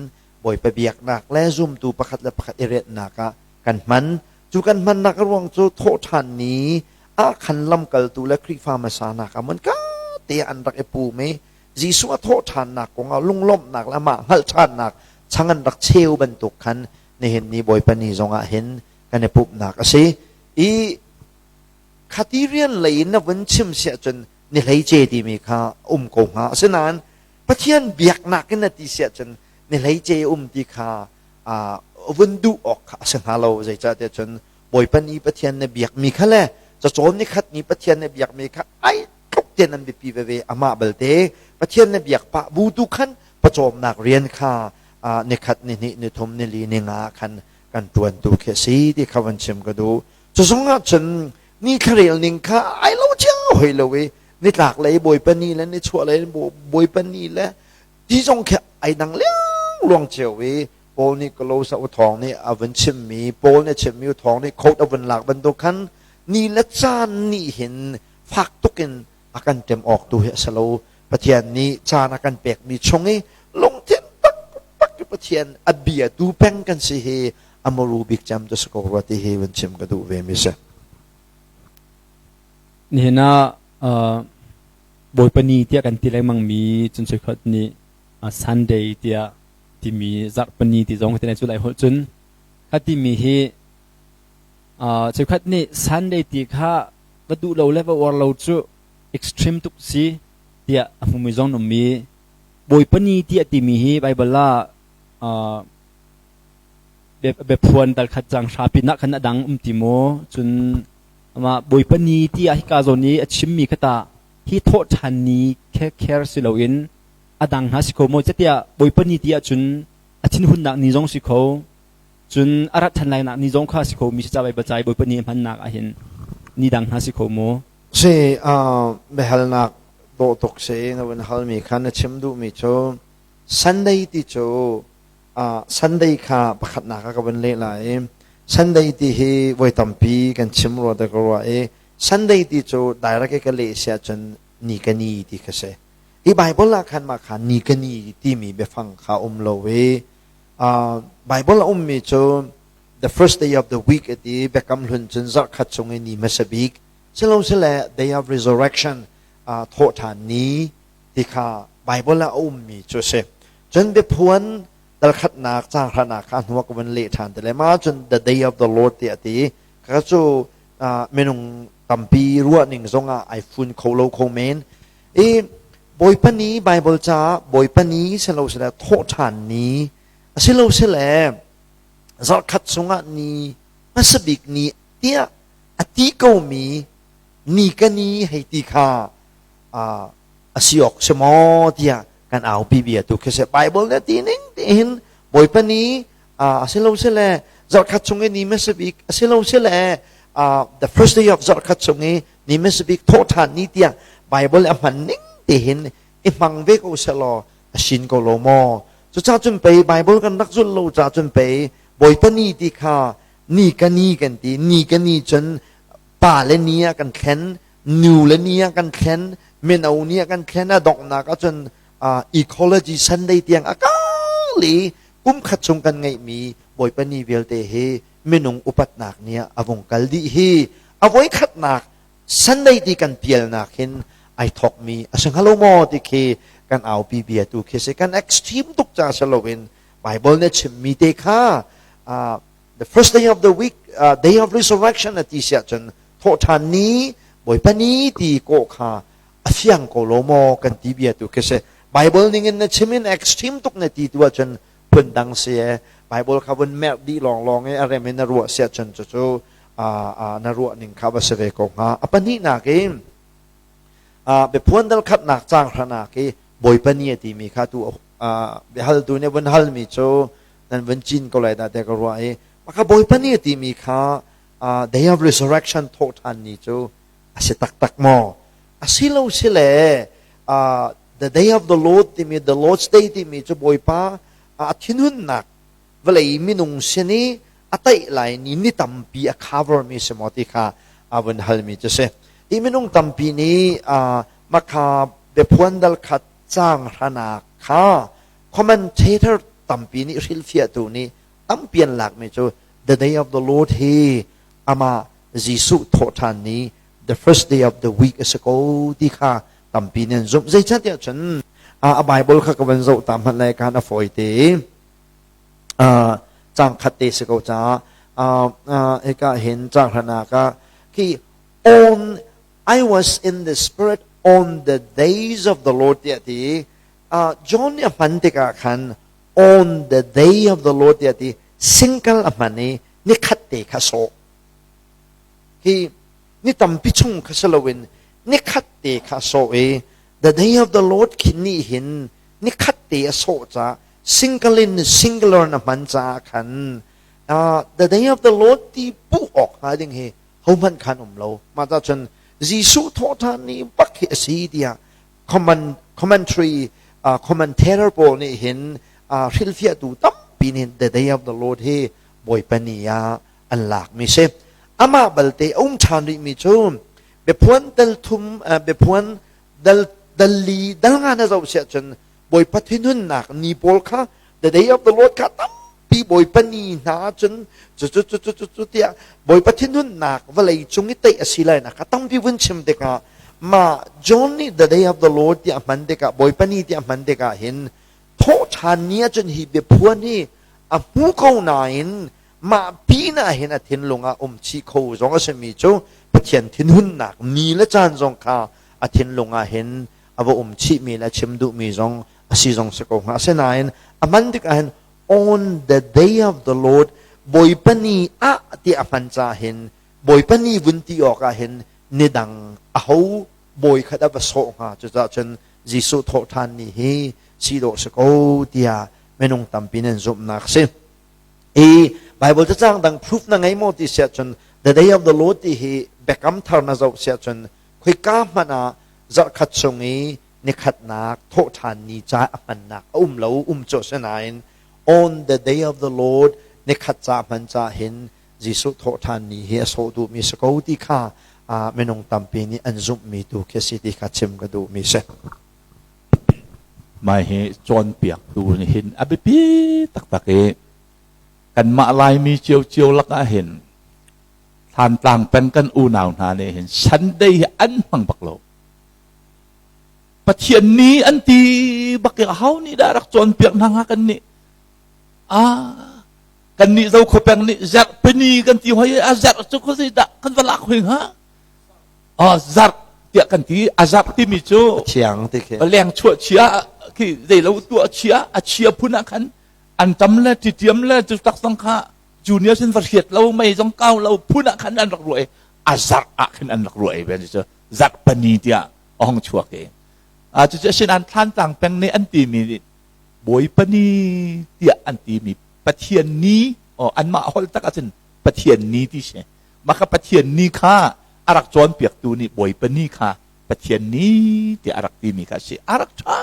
Bawipa biaknak le zumtu pakhat le pakhat i retnak ah kan hman. Cu kan hmannak a ruang cu thawhṭhan ni ah khan lamkaltu le Khrihfa hmasa hna kha hmunka te ah an rak i pum i Jesuh a thawhṭhannak kongah lunglawmhnak le amah hngalh ṭhannak chang an rak cheu bantuk khan nihin ni Bawipa ni zongah hin kan i pumhnak a si. I khati rian lei in na vun chim siah cun ni hleice timi kha um ko hnga. Asinain Pathian biaknak in na ti siah cun ni hleice um ti kha vun duh awk kha a si hnga lo. Zeicahtiah cun Bawipa ni Pathian na biakmi kha le cacawn ni khat ni Pathian na biakmi kha ai tluk tein an biapi veve. Amah belte Pathian na biak pah bu tu khan pawcawmnak rian kha nikhat ni hnih ni thum ni li ni nga khan kan ṭuan tu khi a si ti kha van chim ka duh. Cu zongah cun ni thlarel ning kha ai lo cio hoi lo i nitlak lei Bawipa ni le nichuah lei Bawipa ni le ti zong khi ai dang liangluang cio i Paul nih Kolosa u thawng nih a vun chimmi Paul nih a chimmi u thawng nih coat a vun lak bantuk khan ni le caan nih hin fak tuk in a kan ṭem awk tu hi a si lo. Pathian nih caan a kan pekmi chung i lungthin taktak i Pathian a bia tu peng kan si hi a muru bik cem tu si ko rua ti hi vun chim ka duh ve mi si. Nihin ah Bawipa ni tiah kan ti lengmang mi cun cheukhat nih Sunday tiah timi zarhpi ni ti zong ti cu lai holh cun kha timi hi cheukhat nih Sunday ti kha va duh lo le va uar lo cu extreme tuk si tiah a hmumi zong an um i Bawipa ni tiah timi hi Bible ah biaphuan dal khat cang hra pinah khan a dang um ti maw? Cun amah Bawipa ni tiah hika zawn i a chimmi kha tah hi thawhṭhan ni kher si loin a dang hna si kho maw? Tiah Bawipa ni ti ahcun a thinhunnak ni zong si kho, cun a rat ṭhan lainak ni zong kha si kho mi si ca Baibal ca i Bawipa ni a hmannak ahhin ni dang hna si kho maw? Si, biahalnak dawh tuk si na vun halmi kha na chim duhmi cu Sunday ti cu Sunday kha pakhatnak ah ka vun leh lai i Sunday ti hi voi tampi kan chim rua te ka ruah i Sunday ti cu direct i ka leh si ahcun ni ka ni ti kha si. Hi Bible ah khan mah kha ni ka ni timi biafang kha um lo i Bible a ummi cu the first day of the week ati biakam hlun cun zarhkhat chung i ni hmasa bik silosile day of resurrection thawhṭhan ni ti kha Bible ah a ummi cu a si. Cun biaphuan dalkhatnak caang hranak kha hnu ah ka vun leh ṭhan te le mah cun the day of the Lord tiah a ti. Ka cu minung tampi ruahning zongah ai fun kho lo kho men. I Bawipa ni Bible caah Bawipa ni silosile thawhṭhan ni asilosile zarhkhat chungah ni hmasa bik ni tiah a ti komi ni ka ni hei ti kha a si awk si maw tiah kan aupi bia tu khi si. Bible nih a ti ning tiin Bawipa ni a si lo si le zarhkhat chung i ni hmasa bik a si lo si le the first day of zarhkhat chung i ni hmasa bik thawhṭhan ni tiah Bible a hman ning tihin i hmang ve ko selaw a sin ko lo maw? Cucaah cun pei Bible kan rak zulh lo caah cun pei Bawipa ni ti kha ni ka ni kan ti ni ka ni cun pa le ni ah kan thlen nu le ni ah kan thlen mino ni ah kan thlen a donghnak ahcun ecology Sunday tiang a kal i kum khat chung kan ngeihmi Bawipa ni vialte hi minung upatnak ni ah a vung kal dih hi a voikhatnak Sunday ti kan pialnak hin ai thokmi a si hnga lo maw ti khi kan aupi bia tu khi si kan extreme tuk ca si loin Bible nih chimmi te kha the first day of the week day of resurrection a ti siah cun thawhṭhan ni Bawipa ni ti kawh kha a fiang ko lo maw kan ti bia tu khi si Bible ning in na chim in extreme tuk na ti tu ahcun phundang si e Bible kha vun merh dih lawnglawng i a rem in na ruah siah cun cucu na ruah ning kha va si ve ko hnga a pahnihnak in biaphuan dal khatnak caang hranak i Bawipa ni a timi kha tu biahaltu nih vun halmi cu nan vun cin ko lai dah tiah ka ruah i maka Bawipa ni a timi kha day of resurrection thawhṭhan ni cu a si taktak maw? A si lo si le the day of the Lord timi the Lord's day timi cu Bawipa a thinhunnak vawlei minung sin i a taih lai ni ni tampi a cover mi si maw ti kha a vun halmi cu si. Hi minung tampi nih makha biaphuan dal khat caang hranak kha commentator. Tampi nih hrilhfiahtu nih tampi an lakmi cu the day of the Lord hi amah Jesuh thawhṭhan ni the first day of the week a si ko ti kha tampi nih an zumh. Zeicahtiah cun a Bible kha ka van zoh ta hmanh lai khan a fawi te cang khat te si ko caah hika hin cang hranak ah khi on I was in the spirit on the days of the Lord tiah ti John nih a hman tikah khan on the day of the Lord tiah ti single a hman i nikhat te kha sawh hi ni tampi chung kha si loin nikhat te kha sawh i the day of the Lord khi nih hin nikhat te a sawh ca single in singular na hman caah khan the day of the Lord ti puh awk hnga ding hi hohmanh khan um lo mah ta cun Jesuh thawhṭhan ni bak hi a si tiah commentary commentator pawl nih hin hrilhfiahtu tampi nih the day of the Lord hi Bawipa ni ah an lakmi si. Amah balte a um ṭhan rihmi cu biaphuan dal thum biaphuan dal dal li dal nga na zoh siah cun Bawipa thinhunnak ni pawl kha the day of the Lord kha tampi Bawipa ni hna cun cu cu cu cu cu tiah Bawipa thinhunnak vawlei cung i teih a si lai nak kha tampi vun chim tikah mah John nih the day of the Lord tiah hman tikah Bawipa ni tiah hman tikah hin thawhṭhan ni ahcun hi biaphuan hi a hmu ko nain mah pin ah hin a thinlung ah um chih kho zong a simi cu Pathian thinhunnak ni le caan zong kha a thinlung ah hin a va um chihmi le a chim duhmi zong a si zong si ko hnga. Asinain a hman tikah hin on the day of the Lord Bawipa ni ah ti a hman caah hin Bawipa ni vun ti awk ah hin ni dang aho bawi khat a va sawh hnga. Cucaah cun Jesuh thawhṭhan ni hi si dawh si ko tiah minung tampi nan zumhnak si. I Bible cacang dang proof na ngei maw ti siah cun the day of the Lord ti hi biakam thar na zoh siah cun khoika hmanh ah zarhkhat chung i nikhatnak thawhṭhan ni ca a hmannak a um lo um cu a si nain on the day of the Lord nikhat ca hman ca hin Jesuh thawhṭhan ni hi a sawh duhmi si ko ti kha minung tampi nih an zumhmi tu khi a si ti kha chim ka duhmi si. Mai hi cawnpiaktu nih hin a biapi taktak i kanmah Laimi ciocio lakah hin Thlantlang peng kan unau hna nih hin Sunday hi an hmang bak lo. Pathian ni an ti bak i aho nih dah rak cawnpiak hna hnga kan nih? Ah, kan nih Zokhua peng nih zarhpini kan ti hoi a zarh cu khuazei dah kan va lak hoi hnga? Ah, zarh tiah kan ti. A zarh timi cu thiang ti khi. Leng chuah chia khi zeilo tuah chia a chia phun ah khan an tam le titiam le cu tak zong kha junior sin va hriat lo mei zong kau lo phun ah khan an rak ruah i a zarh ah khin an rak ruah i ven cu zarh pani tiah a hong chuak i a cucu asin an Thlantlang peng nih an timi nih Bawipa ni tiah an timi Pathian ni oh anmah holh tak ahcun Pathian ni ti si maka Pathian ni kha a rak cawnpiaktu nih Bawipa ni kha Pathian ni tiah a rak timi kha si a rak ṭha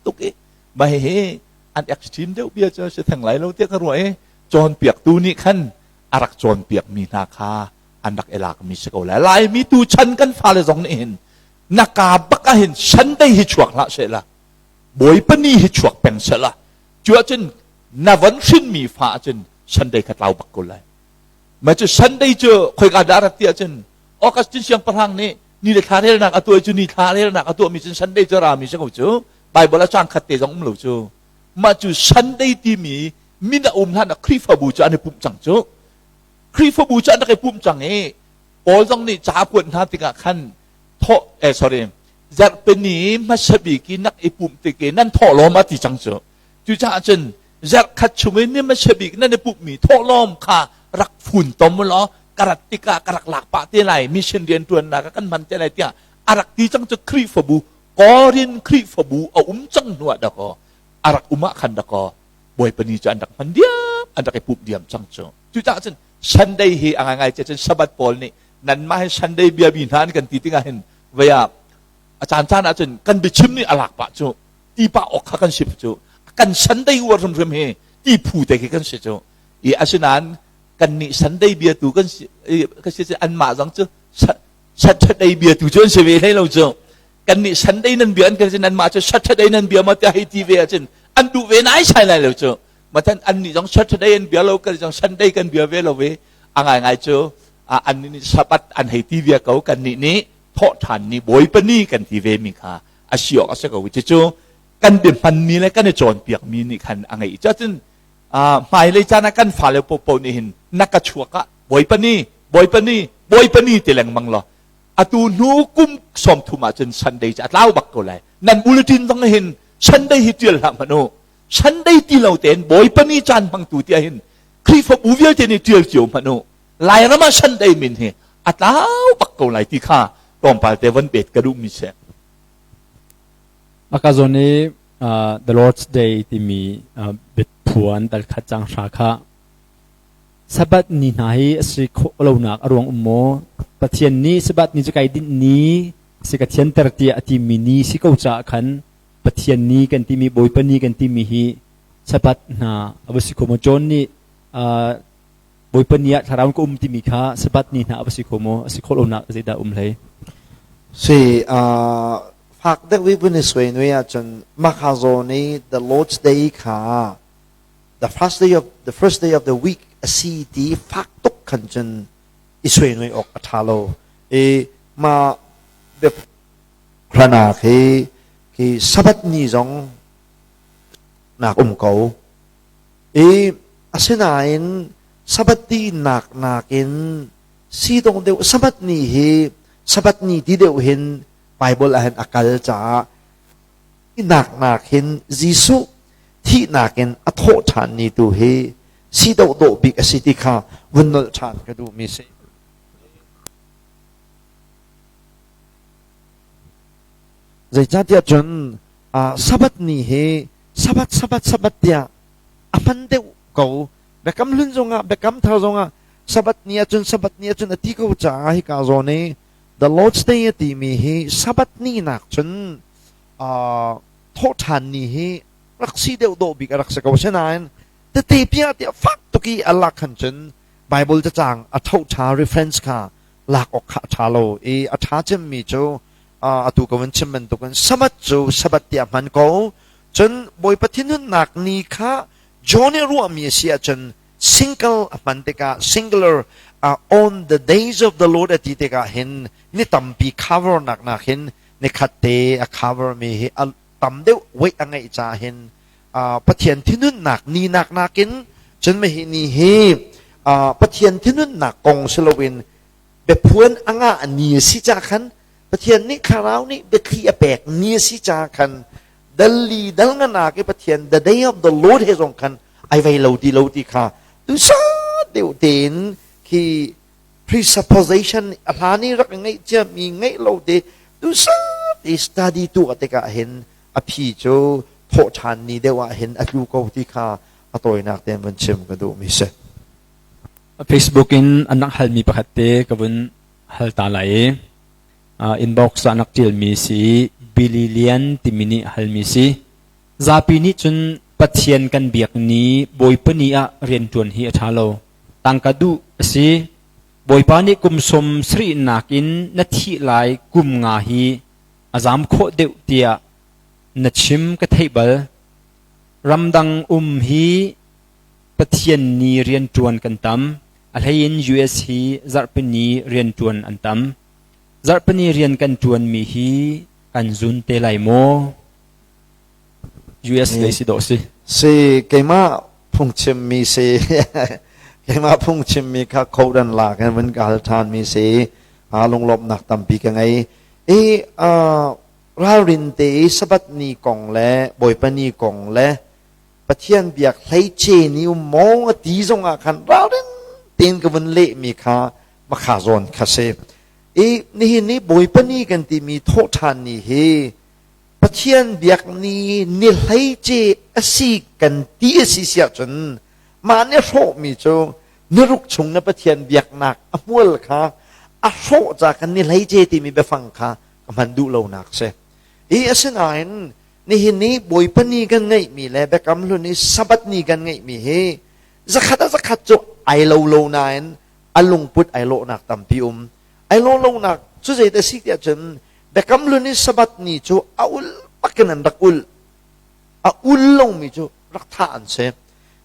tuk i mah hihi an extreme deuh bia cu si theng lai lo tiah ka ruah i cawnpiaktu nih khan a rak cawnpiakmi hna kha an rak i lakmi si ko lai. Laimi tu chan kan fale zong nih hin na ka bak ah hin Sunday hi chuak hlah seh la Bawipa ni hi chuak peng seh la cu ahcun na von hrinmi fa ahcun Sunday kha tlau bak ko lai. Ma cu Sunday cu khoika dah rat ti ahcun Augustine siangpahrang nih ni le thla relnak a tuah cu ni thla relnak a tuahmi cun Sunday cu rami si ko cu Bible a cang khat te zong um lo cu mah cu Sunday timi min a um hlan ah Khrihfabu cu an i pumh cang cu Khrihfabu cu an rak i pumh cang i Paul zong nih ca a kuat hna tikah khan thawh eh sorry zarhpini hmasa bik i nak i pumh tik i nan thawhlawm a ti cang cu cucaah cun zarh khat chung i ni hmasa bik nan i pumhmi thawhlawm kha rak fun tom law ka rat tikah ka rak lak pah te lai mission rian ṭuannak ah kan hman te lai tiah a rak ti cang cu Khrihfabu Korin Khrihfabu a um cang hnu ah dakaw a rak um ah khan dakaw Bawipa ni cu an rak hman diam an rak i pumh diam cang cu cucaah cun Sunday hi a ngaingai ce cun Sabbath pawl nih nanmah hi Sunday biabi hna an kan ti tikah hin vei ah a caan caan ah cun kan biachim nih a lak pah cu ti pah awk kha kan si cu kan Sunday uar hrimhrim hi ti phu te khi kan si cu i asinain kan nih Sunday biatu kan si kan si anmah zong cu Saturday biatu cu an si ve hlei lo cu kan nih Sunday nan bia an kan si nanmah cu Saturday nan bia ma tiah hei ti ve ahcun an duh ve nai sai lai lo cu. Matan annih zong Saturday an bia lo, kan zong Sunday kan bia ve lo ve. A ngaingai cu annih nih Sabbath an hei ti via ko, kannih nih thawhṭhan ni Bawipa ni kan ti ve mi kha a si awk a si ko. Cucu kan biahmanmi le kan i cawnpiakmi nih khan a ngeih. Cuacun hmailei caan ah kan fale popo nih hin na ka chuak ah Bawipa ni, Bawipa ni, Bawipa ni ti lengmang law atu hnu kum 30 ahcun Sunday cu a tlau bak ko lai. Nan bulletin zong hin Sunday hi ṭial hlah hmanh u. Sunday ti lo tein Bawipa ni caan hmangtu tiah hin Khrihfabu vialte nih ṭial cio hmanh u. Lairam ah Sunday min hi a tlau bak ko lai ti kha tlawmpal te von bet ka duhmi si. Maka zawn i The Lord's Day timi biaphuan dal khat cang hra kha Sabbath ni hna hi a si khawh lonak a ruang um maw? Pathian nih Sabbath ni cu kai dinh ni si ka thianter tiah a timi ni si ko caah khan Pathian ni kan timi Bawipa ni kan timi hi Sabbath hna a va si kho maw? John nih Bawipa ni ah thlarau ka um timi kha Sabbath ni hna a va si kho maw? A si khawh lonak zeidah um hlei? Si fak deuh i vun i suai nui ahcun maka zawn i the Lord's Day kha the first day of the first day of the week a si ti fak tuk khan cun i suai nui awk a ṭha lo i ma biahlanak hi khi Sabbath ni zong nak um ko i asinain Sabbath ti nak nakin si dong deuh Sabbath ni hi Sabbath ni ti deuh hin Bible ah hin a kal caah nak nak hin Jesuh thihnak in a thawh ṭhan ni tu hi si dawh bik a si ti kha vun nolh ṭhan ka duhmi si. Zeicahtiah cun Sabbath ni hi Sabbath Sabbath Sabbath tiah a hman deuh ko. Biakam hlun zongah Biakam thar zongah Sabbath ni ahcun Sabbath ni ahcun a ti ko caah hika zawn i The Lord's Day a timi hi Sabbath ni nak cun thawhṭhan ni hi rak si deuh dawh bik a rak si ko. Asinain tete piah tiah fak tuk i a lak khan cun Bible cacang a thoṭha reference kha lak awk kha a ṭha lo i a ṭha cemmi cu atu ka vun chim bantukin Sabbath cu Sabbath tiah hman ko. Cun Bawipa thinhunnak ni kha John nih ruahmi a si ahcun single a hman tikah singular on the days of the Lord a ti tikah hin ni tampi cover nak nak hin nikhat te a cover mi hi a tam deuh weight a ngeih caah hin Pathian thinhunnak ni nak nakin cun mahi ni hi Pathian thinhunnak kong si loin biaphuan a ngah ni a si ca khan Pathian nih thlarau nih biathli a pek ni a si ca khan dal li dal nganak i Pathian the day of the Lord he zong khan ai vei lo ti lo ti kha tu sa deuh tein khi presupposition a hlan i rak ngeih ciami ngeih lo te tu sa ti study tu a tikah hin a phi cu thawh ṭhan ni deuh ah hin a tlu ko ti kha a tawinak tein vun chim ka duhmi si. Facebook in an rak halmi pakhat te ka vun hal ta lai i inbox ah an rak ṭialmi si Billy Lian timi nih halmi si. Zapi nih cun Pathian kan biak ni Bawipa ni ah rianṭuan hi a ṭha lo. Tangka duh a si. Bawipa nih kum sawm sarihnak in na thih lai kum nga hi a zam khawh deuh tiah na chim ka theih bal. Ramdang um hi Pathian ni rianṭuan kan tam. A hleiin US hi zarhpini rianṭuan an tam. Zarhpini rian kan ṭuanmi hi kan zun te lai maw? US lei si dawh si. Si keimah phungchimmi si keimah phungchimmi kha khodan lak in vun ka hal ṭhanmi si lunglawmhnak tampi ka ngei. I ralrin te i Sabbath ni kong le Bawipa ni kong le Pathian biak hleice ni um maw a ti zongah khan ralrin tein ka vun lehmi kha makha zawn kha si. I nihin ni Bawipa ni kan timi thawhṭhan ni hi Pathian biak ni ni hleice a si kan ti a si si ahcun mah nih hrawhmi cu niruk chung na Pathian biaknak a hmual kha a hrawh ca kan ni hleice timi biafang kha ka hman duh lonak si. Hi asinain nihin ni Bawipa ni kan ngeihmi le Biakam Hlun i Sabbath ni kan ngeihmi hi zakhat a zakhat cu ai lo lo nain a lungput ai lawhnak tampi um. Ai lawh lonak cu zei dah si tiah cun Biakam Hlun i Sabbath ni cu a ul bakin an rak ul. A ul lomi cu rak thah an si.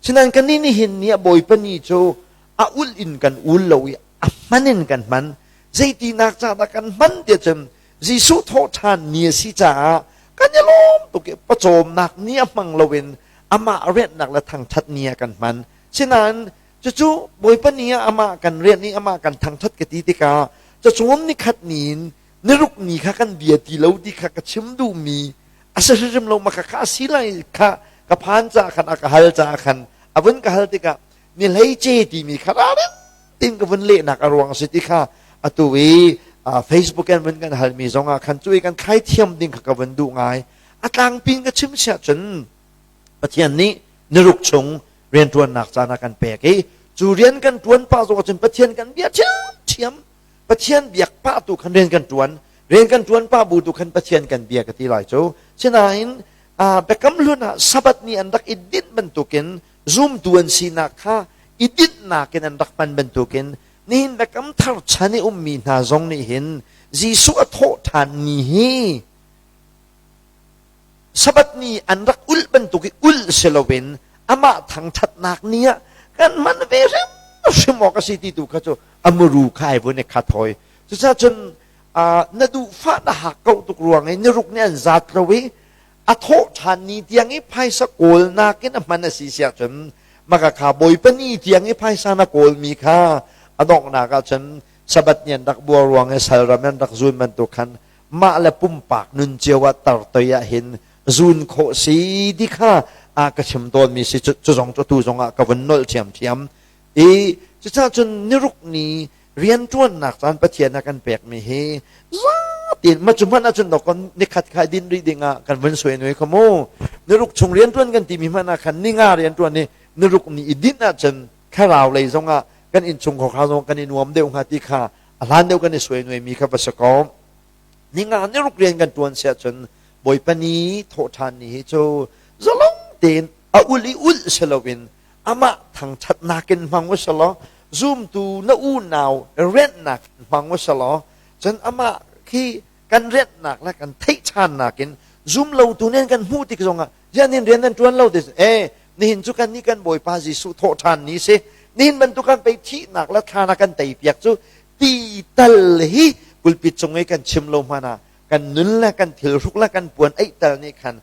Sinain kannih nihin ni ah Bawipa ni cu a ulh in kan ul lo i a hman in kan hman. Zeitinak ca dah kan hman tiah cun Jesuh thawhṭhan ni a si caah kan i lawm tuk i pawcawmnak ni a hmang loin amah rianhnak le thangṭhat ni ah kan hman. Sinain cucu Bawipa ni ah amah kan rianh i amah kan thangṭhat ka ti tikah cacawn nikhat ni in niruk ni kha kan bia ti lo ti kha ka chim duhmi a si hrimhrim lo ma kha kha a si lai kha ka phan caah khan a ka hal caah khan a vun ka hal tikah ni hlei ce timi kha ralring tin ka vun lehnak a ruang a si ti kha atu i Facebook in vun kan halmi zong ah khan cu i kan thlai thiam ding kha ka vun duh ngai. A tlangpi in ka chim siah cun Pathian nih niruk chung rianṭuannak caan a kan pek i cu rian kan ṭuan pah zong ahcun Pathian kan bia ṭhiamṭhiam. Pathian biak pah tu khan rian kan ṭuan, rian kan ṭuan pah bu tu khan Pathian kan bia ka ti lai cu. Sinain Biakam Hlun ah Sabbath ni an rak i dinh bantukin zumtu an sinak kha i dinhnak in an rak hman bantukin nihin Biakam Thar chan i ummi hna zong nih hin Jesuh a thawh ṭhan ni hi Sabbath ni an rak ulh bantuk i ulh si loin amah thangṭhatnak ni ah kan hman ve hrimhrim awk a si ti tu kha cu a muru kha ai vun i khat hoi. Cucaah cun na duhfah na hak ko tuk ruang i niruk nih an zat lo i a thawh ṭhan ni tiang i phaisa kawlnak in a hman a si siah cun maka kha Bawipa ni tiang i phaisa na kawlmi kha a donghnak ah cun Sabbath ni an rak buar ruang i salram an rak zun bantuk khan mah le pumpak nun cio ah tartoi ah hin zun khawh si ti kha a ka chim tawnmi si. Cu zong cu tu zong ah ka vun nolh ṭhiamṭhiam i cucaah cun niruk ni rianṭuannak caan Pathian a kan pekmi hi zatin ma cu hmanh ahcun dawkon nikhat khai din rih ding ah kan vun suai nuai kha mu. Niruk chung rianṭuan kan timi hmanh ah khan ninga rianṭuan i niruk ni i dinh ahcun thlarau lei zong ah kan innchung khawkhar zong kan i nuam deuh hnga ti kha a hlan deuh kan i suai nuai mi kha va si ko. Ninga niruk rian kan ṭuan siah cun Bawipa ni thawhṭhan ni hi cu zalong tein a ul i ulh si loin amah thangṭhatnak in hmang u selaw, zumtu na unau rianhnak in hmang u selaw, cun amah khi kan rianhnak le kan theih ṭhannak in zum lotu nih an kan hmuh tik zongah rian in rian nan ṭuan lo ti e nihin cu kan nih kan Bawipa Jesuh thawhṭhan ni si, nihin bantuk kan pei thihnak le thlan a kan tei piak cu ti tal hi pulpit cung i kan chim lo hmanh ah kan nun le kan thilhruk le kan puan eih tal nih khan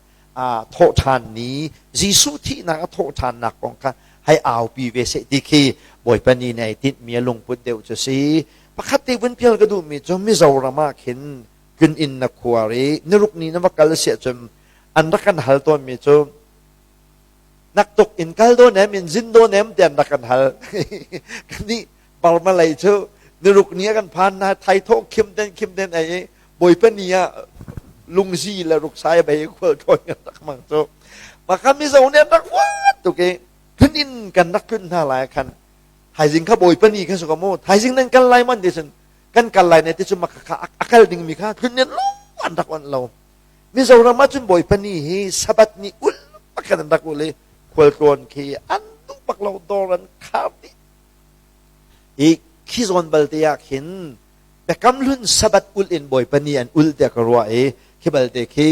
thawhṭhan ni Jesuh thihnak a thawhṭhannak kong kha hei aupi ve seh ti khi Bawipa ni nei tinhmi a lungput deuh cu si. Pakhat te vun pial ka duhmi cu Mizoram ah khin tlun inn na khuar i niruk ni na va kal siah cun an rak kan hal tawnmi cu naktuk in kal dawn em in zin dawn em ti an rak kan hal. Kannih Burma lei cu niruk ni ah kan phan na thai thawh khim den khim den ei i Bawipa ni ah lungzi le ruksai bei khual thawn kan rak mang cu. Maka Mizo nih an rak huat tuk i tlun in kan rak tlun hna lai khan thaizing kha Bawipa ni kha su mu thaizing nan kal lai man ti cun kan kal lai ne ti cu maka kha a kal ding mi kha tlun in lo an rak on lo. Mizoram ah cun Bawipa ni hi Sabbath ni ul bak an rak ul i khualtlawn khi an duh bak lo, dawr an khar dih i khi zawn balte ah khin Biakam Hlun Sabbath ulh in Bawipa ni an ul tiah ka ruah i khi balte khi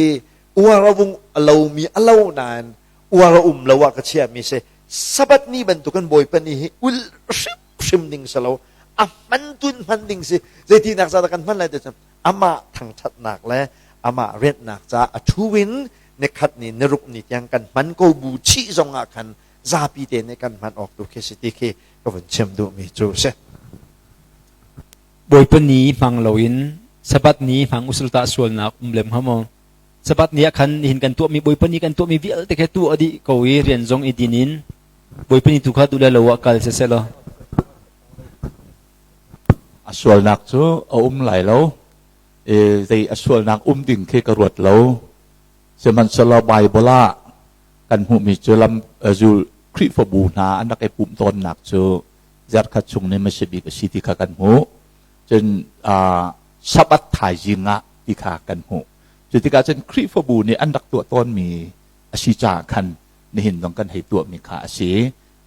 uar a vung a lomi a lo nain uar a um lo ah ka chiahmi si. Sabbath ni bantukin Bawipa ni hi ul hrimhrim ding si lo, a hman tun hman ding si. Zeitinak ca dah kan hman lai ti cun amah thangṭhatnak le amah rianhnak caah a ṭhu in nikhat ni niruk ni tiang kan hman ko bu chih zong ah khan zapi te nih kan hman awk tu khi si ti khi ka vun chim duhmi cu si. Bawipa ni hmang loin Sabbath ni hmang usul tah sualnak um lem hnga maw? Sabbath ni ah khan nihin kan tuahmi Bawipa ni kan tuahmi vialte kha tuah dih ko i rian zong i din in Bawipa ni tu kha duh le lo ah kal siseh law. A sualnak cu a um lai lo. E, zei a sualnak um ding khi ka ruat lo. Sihmanhsehlaw Bible ah kan hmuhmi cu lam zul Khrihfabu hna an rak i pumh tawnnak cu zarhkhat chung nih hmasa bik a si ti kha kan hmuh. Cun Sabbath thaizing ah ti kha kan hmuh. Cu tikah cun Khrihfabu nih an rak tuah tawnmi a si caah khan nihin zong kan hei tuahmi kha a si.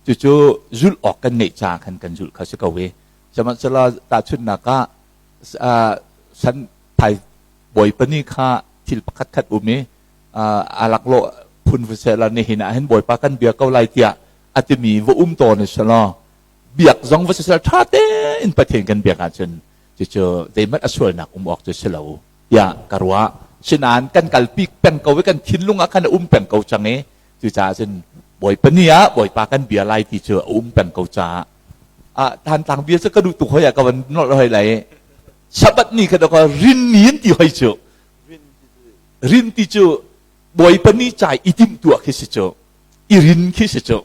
Cucu zulh awk kan ngeih caah khan kan zulh kha si ko i sihmanhsehlaw tahchunhnak ah san thai Bawipa ni kha thil pakhat khat um i a laklawh phun sehla nihin ah hin Bawipa kan bia ko lai tiah. a timi va um tawn i selaw biak zong va sisel ṭha tein Pathian kan biak ahcun cucu zeihmanh a sualnak um awk cu si lo tiah ka ruah. Sinain kan kalpi peng ko i kan thinlung ah khan a um peng ko cang i cucaah cun Bawipa ni ah Bawipa kan bia lai ti cu a um peng ko caah ah Thantlang bia cu ka duh tuk hoi ah ka van nolh hoi lai. Sabbath ni kha ka rin ni an ti hoi cu. Rin ti cu Bawipa ni ca i timhtuah khi si cu. I rin khi si cu.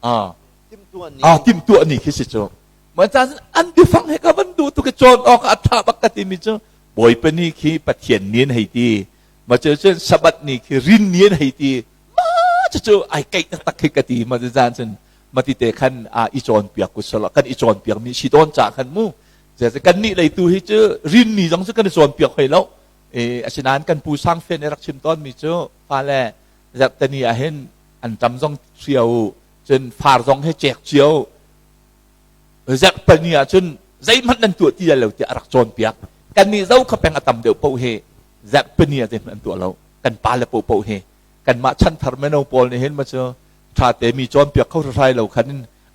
Ah ah timhtuah ni khi si cu. Mah caan an biafang he ka van duh tuk i cawn awk a ṭha bak ka timi cu Bawipa ni khi Pathian ni an hei ti. Ma cu cun Sabbath ni khi rin ni an hei ti. Ma cucu ai keih taktak khi ka ti. Ma caan cun mati te khan a i cawnpiak ku sala kan i cawnpiak mi si tawn ca khan mu. Kan nih lei tu hi cu rin ni zong cu kan i cawnpiak hoi lo. E asinain kan pu Sang Fen i rak chim tawn mi cu fale zarhteni ah hin an ṭam zong hrio cun far zong he cek cio zarhpani ah cun zeihmanh nan tuah ti lo tiah a rak cawnpiak. Kannih zo kha peng a tam deuh paoh hi zarhpani ah zeihmanh an tuah lo. Kan pale paohpaoh hi kanmah chanthar mino pawl nih hin ma cu ṭha te mi cawnpiak kho hrai lo khan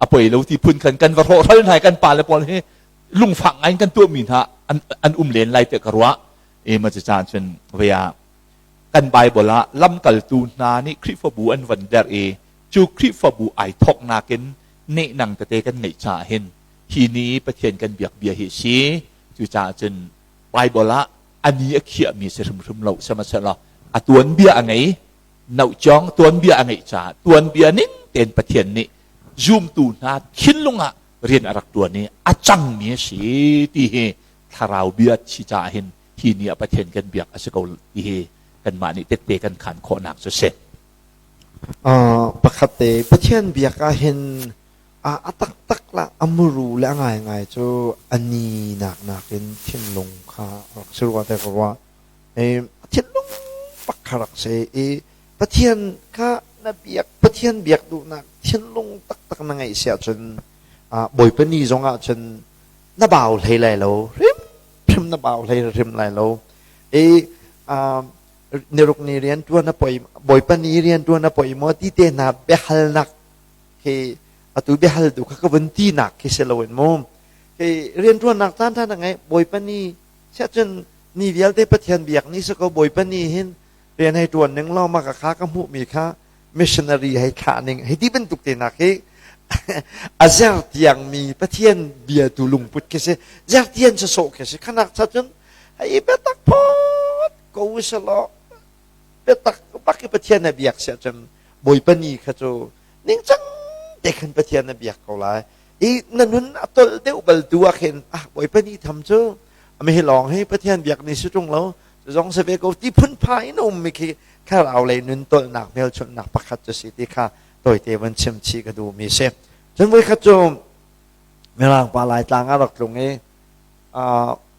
a poi lo ti phun khan kan va hrawhhral hna kan pale pawl hi lungfak ngai in kan tuahmi hna an um len lai tiah ka ruah. E ma cu caan cun vei ah kan Bible ah lamkaltu hna nih Khrihfabu an van derh i cu Khrihfabu ai thawknak in nehnang tete kan ngeih caah hin hi ni Pathian kan biak bia hi a si. Cucaah cun Bible ah a ni a khiahmi si hrimhrim lo sihmanhsehlaw a tuanbia a ngei nohcawng tuanbia a ngeih caah tuanbia ning tein Pathian nih zumtu hna thinlung ah rian a rak ṭuan i a cangmi a si ti hi thlarau bia si caah hin hi ni ah Pathian kan biak a si ko ti hi kanmah nih tette kan khan khawhnak cu si. Pakhat te Pathian biak ah hin a taktak la a muru le a ngaingai cu a ni nak nakin thinlung kha rak si rua te ka ruah. Thinlung bak kha rak si i Pathian kha na biak Pathian biak duhnak thinlung taktak na ngeih si ahcun Bawipa ni zong ah cun na bau hlei lai lo hrimhrim na bau hlei hrim lai lo i niruk ni rian ṭuan a poi Bawipa ni rian ṭuan a poi maw ti te hna biahalnak khi atu biahal tu kha ka vun tinak khi si loin mu khi rianṭuannak caan ṭha na ngei Bawipa ni siahcun ni vialte Pathian biak ni si ko Bawipa ni hin rian hei ṭuan ning law mah ka kha ka hmuhmi kha missionary hei thlah ning hei ti bantuk te nak hi a zer tiang mi Pathian bia tu lungput khi si zer tian sawsawh khi si khanak cha cun hei biatak phot ko usalaw biatak bak i Pathian na biak siah cun Bawipa ni kha cu ningcang te khan Pathian na biak ko lai i na nun a tolh deuh bal tu ah khin ah Bawipa ni tham cu ami hi lawng hi Pathian biak ni si ṭung lo zong si ve ko ti phunpha in a ummi khi thlarau lei nun tolhnak hmelchunhnak pakhat cu si ti kha tawite van chim chih ka duhmi si. Cun voikhat cu Mirang pa Laitlang ah rak tlung i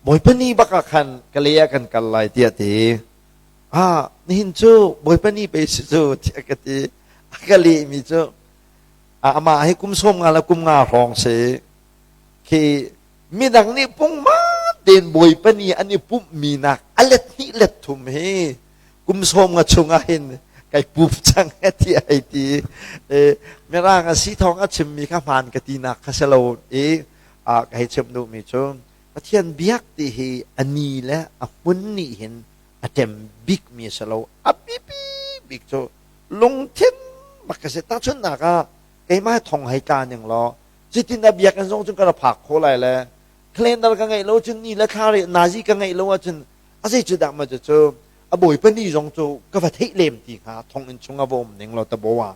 Bawipa ni bak ah khan Kalay ah kan kal lai tiah ti. Ah nihin cu Bawipa ni pe si cu tiah ka ti. A ka lehmi cu amah hi kum 50 le kum nga hrawng si. Khi midang nih pungman tein Bawipa ni an i pumhmi nak a let hnih let thum hi kum 50 chung ah hin kai pup cang ti ai ti. Mirang a si thawng a chimmi kha hmaan ka tinak kha si lo i ka hei chim duhmi cu Pathian biak ti hi a ni le a hmun nih hin a ṭem bikmi a si lo. A biapi bik cu lungthin bak ka si. Tahchunhnak ah keimah thong hei tla ning law cutin a biakinn zong cun ka ra phak khawh lai le calendar ka ngeih lo cun ni le thla re nazi ka ngeih lo ahcun a zei cu dah ma cu a bawipa ni zong cu ka va theih lem ti hnga thonginn chung a va um ning law tabawa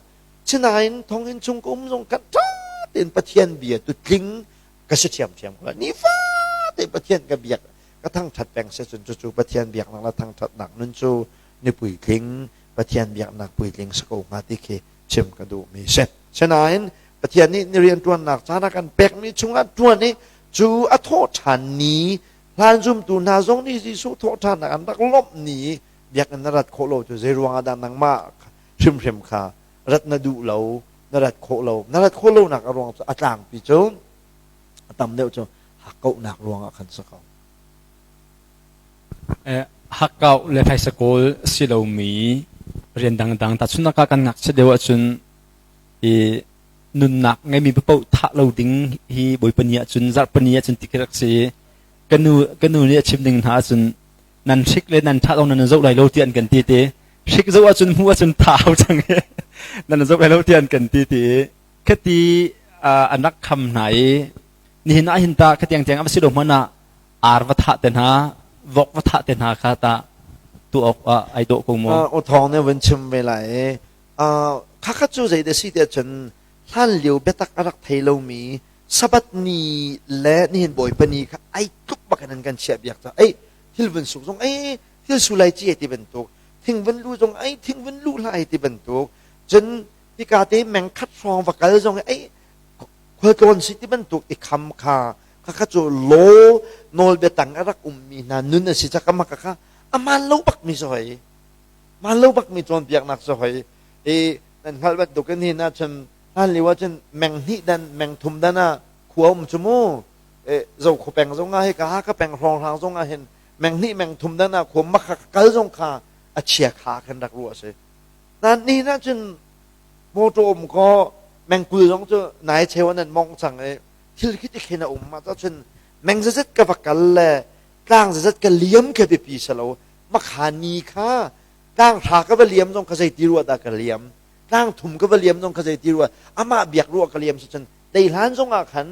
Sinain thonginn chung ka um zong kan ṭha tein Pathian bia tu tling ka si ṭhiamṭhiam ko lai. Nifate Pathian ka biak ka thangṭhat peng si cun cucu Pathian biaknak le thangṭhatnak nun cu ni puitling Pathian biaknak puitling si ko hnga ti khi chim ka duhmi si. Sinain Pathian nih ni rianṭuannak caan a kan pekmi chungah ṭuan i cu a thawhṭhan ni hlan zumtu hna zong nih Jesuh thawhṭhannak an rak lawmh ni biakinn na rat khawh lo cu zei ruangah dah nangmah hrimhrim kha rat na duh lo na rat khawh lo na rat khawh lonak a ruang cu a tlangpi cu a tam deuh cu hakkauhnak ruangah khan si ko. Hakkauh le phaisa kawl si lomi rian dangdang tahchunhnak ah kan ngakchia deuh ahcun i. Nunnak ngeimi paoh thah lo ding hi Bawipa ni ahcun zarhpi ni ahcun ti khi rak si. Ka nu ka nu nih a chim ding hna ahcun nan hrik le nan thah zong nan zoh lai lo ti an kan ti ti. Hrik zoh ahcun hmuh ahcun thah hau cang i nan zoh lai lo ti an kan ti ti. Khati an rak kham hna i nihin ah hin ta khatiang tiang a va si lo hmanh ah ar va thah te hna vok va thah te hna kha ta tu awk ah ai dawh ko maw? U Thawng nih vun chim ve lai i khakhat cu zei dah si tiah cun hlan lio biatak a rak thei lomi Sabbath ni le nihin Bawipa ni kha ai tluk bak in an kan chiah biak ca ei thil vun suk zong ei thil su lai ci ti bantuk thing vun lu zong ei thing vun lu hlah ti bantuk cun hika te meng khat hrawng va kal zong ei khualtlawn si ti bantuk i kham kha khakha cu law nawlbia tang a rak ummi hna nun a si cak ama kha aman lo bak mi si hoi man lo bak mi cawnpiaknak si hoi i nan hngalh bantuk in hin ahcun hlan lio ahcun meng hnih dan meng thum dan ah khua um cu mu zo khu peng zong ah hika Hakha peng hrawng hrang zong ah hin meng hnih meng thum dan ah khua makha kal zong kha a chia kha khan rak ruah si nan ni ahcun motor um ko mengkul zong cu nai cheu an mong cang i thil khi ti khin a um ma cun meng zazet ka va kal le tlang zazet ka liam kha biapi salo makha ni kha tlang hra ka va liam zong kha zei ti ruah dah ka liam tlang thum ka va liam zong kha zei ti ruah amah biak ruah ka liam si cun dei hlan zong ah khan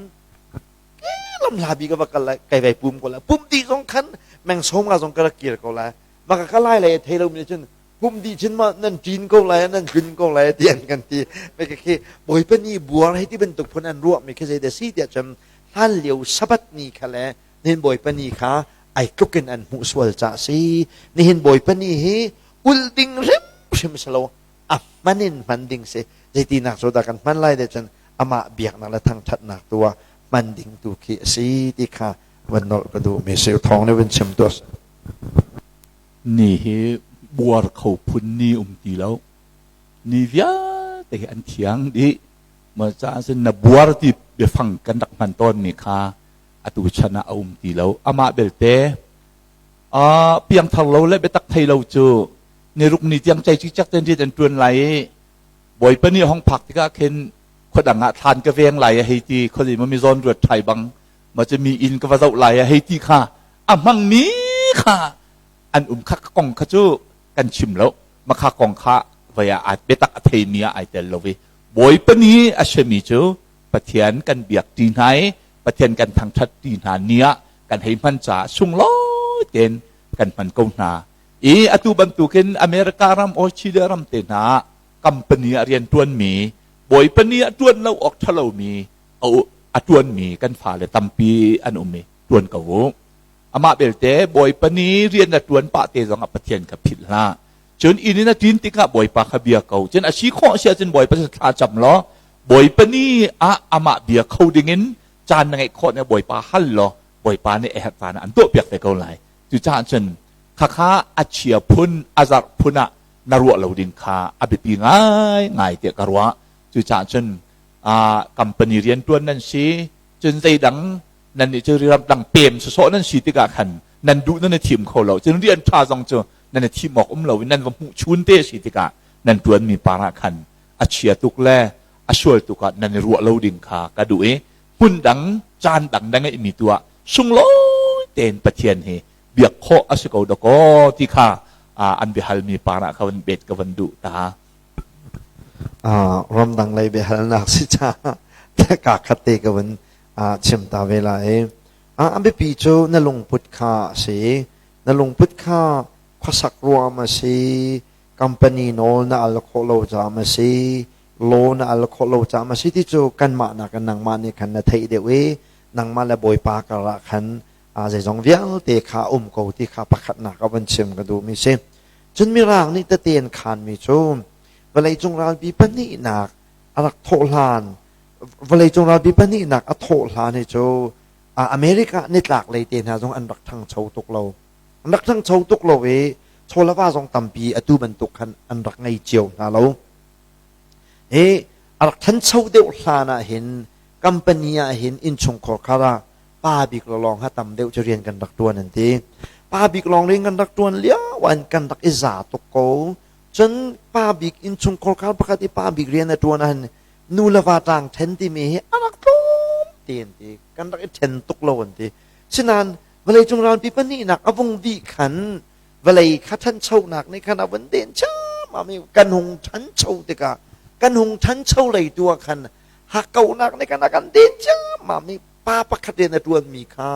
lam hla bi ka va kal lai kai vai pum ko lai pum ti zong khan meng som nga zong ka rak kir ko lai maka ka lai lai thei lo mi cun pum dih cun ma nan ṭin ko lai nan tlun ko lai ti an kan ti me khi Bawipa ni buar hei ti bantuk phun an ruah mi khi zei dah si tiah cun hlan lio Sabbath ni kha le nihin Bawipa ni kha ai tluk in an hmuh sual ca si nihin Bawipa ni hi ulh ding hrimhrim si lo a hman in hman ding si zeitinak cu dah kan hman lai de cun amah biaknak le thangṭhatnak tu ah hman ding tu khi a si ti kha van nolh ka duh mi si thawng nih van chim tuah. Ni hi buar kho phun ni um ti lo. Ni vialte hi an thiang dih. Ma caah cun na buar ti biafang kan rak hman tawnmi kha atu chan ah a um ti lo. Amah belte piangthar lo le biatak thei lo cu niruk ni tiang cei cikcek ten rian an ṭuan lai i Bawipa nih hong phak tikah khin khuadang ah thlan ka veng lai a hei ti khuazei ma mi zawn ruat ṭhai bang ma cu mi inn ka va zoh lai a hei ti kha a hmangmi kha an um kha kong kha cu kan chim lo makha kong kha vai ah biatak a theimi ah ai tel lo i Bawipa ni a semi cu Pathian kan biak ṭi hna i Pathian kan thangṭhat ṭi hna ni ah kan hei hman caah sunglawi tein kan hman ko hna i atu bantukin America ram Australia ram te hna ah company ah rian ṭuanmi Bawipa ni ah ṭuan lo awk ṭha lomi a ṭuanmi kan fale tampi an um i ṭuan ko u. Amah belte Bawipa nih rian na ṭuan pah te zongah Pathian kha philh hlah. Cun inn in a ṭin tikah Bawipa kha bia ko. Cun a si khawh si ahcun Bawipa cu thla cam law Bawipa ni ah amah bia kho dingin caan na ngeih khawh nih Bawipa hal law Bawipa nih a herh caan ah an tuahpiak te ko lai. Cucaah cun khakha a chia phun a zarh phun ah na ruah lo ding kha a biapi ngaingai tiah ka ruah. Cucaah cun company rianṭuan nan si, cun zeidang nannih cu ramdang pem sawsawh nan si tikah khan nan duh nan i thim kho lo cun rian ṭha zong cu nan i thim awk um lo i nan va hmuh chun te si tikah nan ṭuanmi par ah khan a chia tuk le a sual tuk ah nan i ruah lo ding kha ka duh i hmun dang caan dang na ngeihmi tu ah sunglawi tein Pathian hi biak khawh a si ko dakaw ti kha an biahalmi par ah ka van bet ka van duh ta. Ramdang lei biahalnak si caah ka khat te ka van chim ta ve lai. A biapi cu na lungput kha a si. Na lungput kha khuasak ruam a si, company nawl na al khawh lo caam a si, law na al khawh lo caam a si ti cu kanmah nakin nangmah nih khan na theih deuh i nangmah le Bawipa karah khan zeizong vialte kha a um ko ti kha pakhatnak a van chim ka duhmi si. Cun Mirang nih tete an khanmi cu vawleicung ralpi pahnihnak a rak thawh hlan vawleicung ralpi pahnihnak a thawh hlan hi cu America nitlak lei te hna zong an rak ṭhangcho tuk lo. An rak ṭhangcho tuk lo i chawlava zong tampi atu bantuk khan an rak ngei cio hna lo. I a rak ṭhancho deuh hlan ah hin company ah hin innchungkhar khar ah pa bik lawng ha tam deuh cu rian kan rak ṭuan an ti. Pa bik lawng rian kan rak ṭuan lio an kan rak i za tuk ko. Cun pa bik innchungkhar khar pakhat i pa bik rian a ṭuan ah hin. Nu le va tlang ṭhen timi hi a rak tlawm ti an ti. Kan rak i ṭhen tuk lo an ti. Sinain vawleicung ralpi pahnihnak a vung dih khan vawlei kha ṭhanchonak nih khan a vun den ciammam i kan hung ṭhancho tikah kan hung ṭhancho lei tu ah khan hakkauhnak nih khan a kan den ciammam i pa pakhat rian a ṭuanmi kha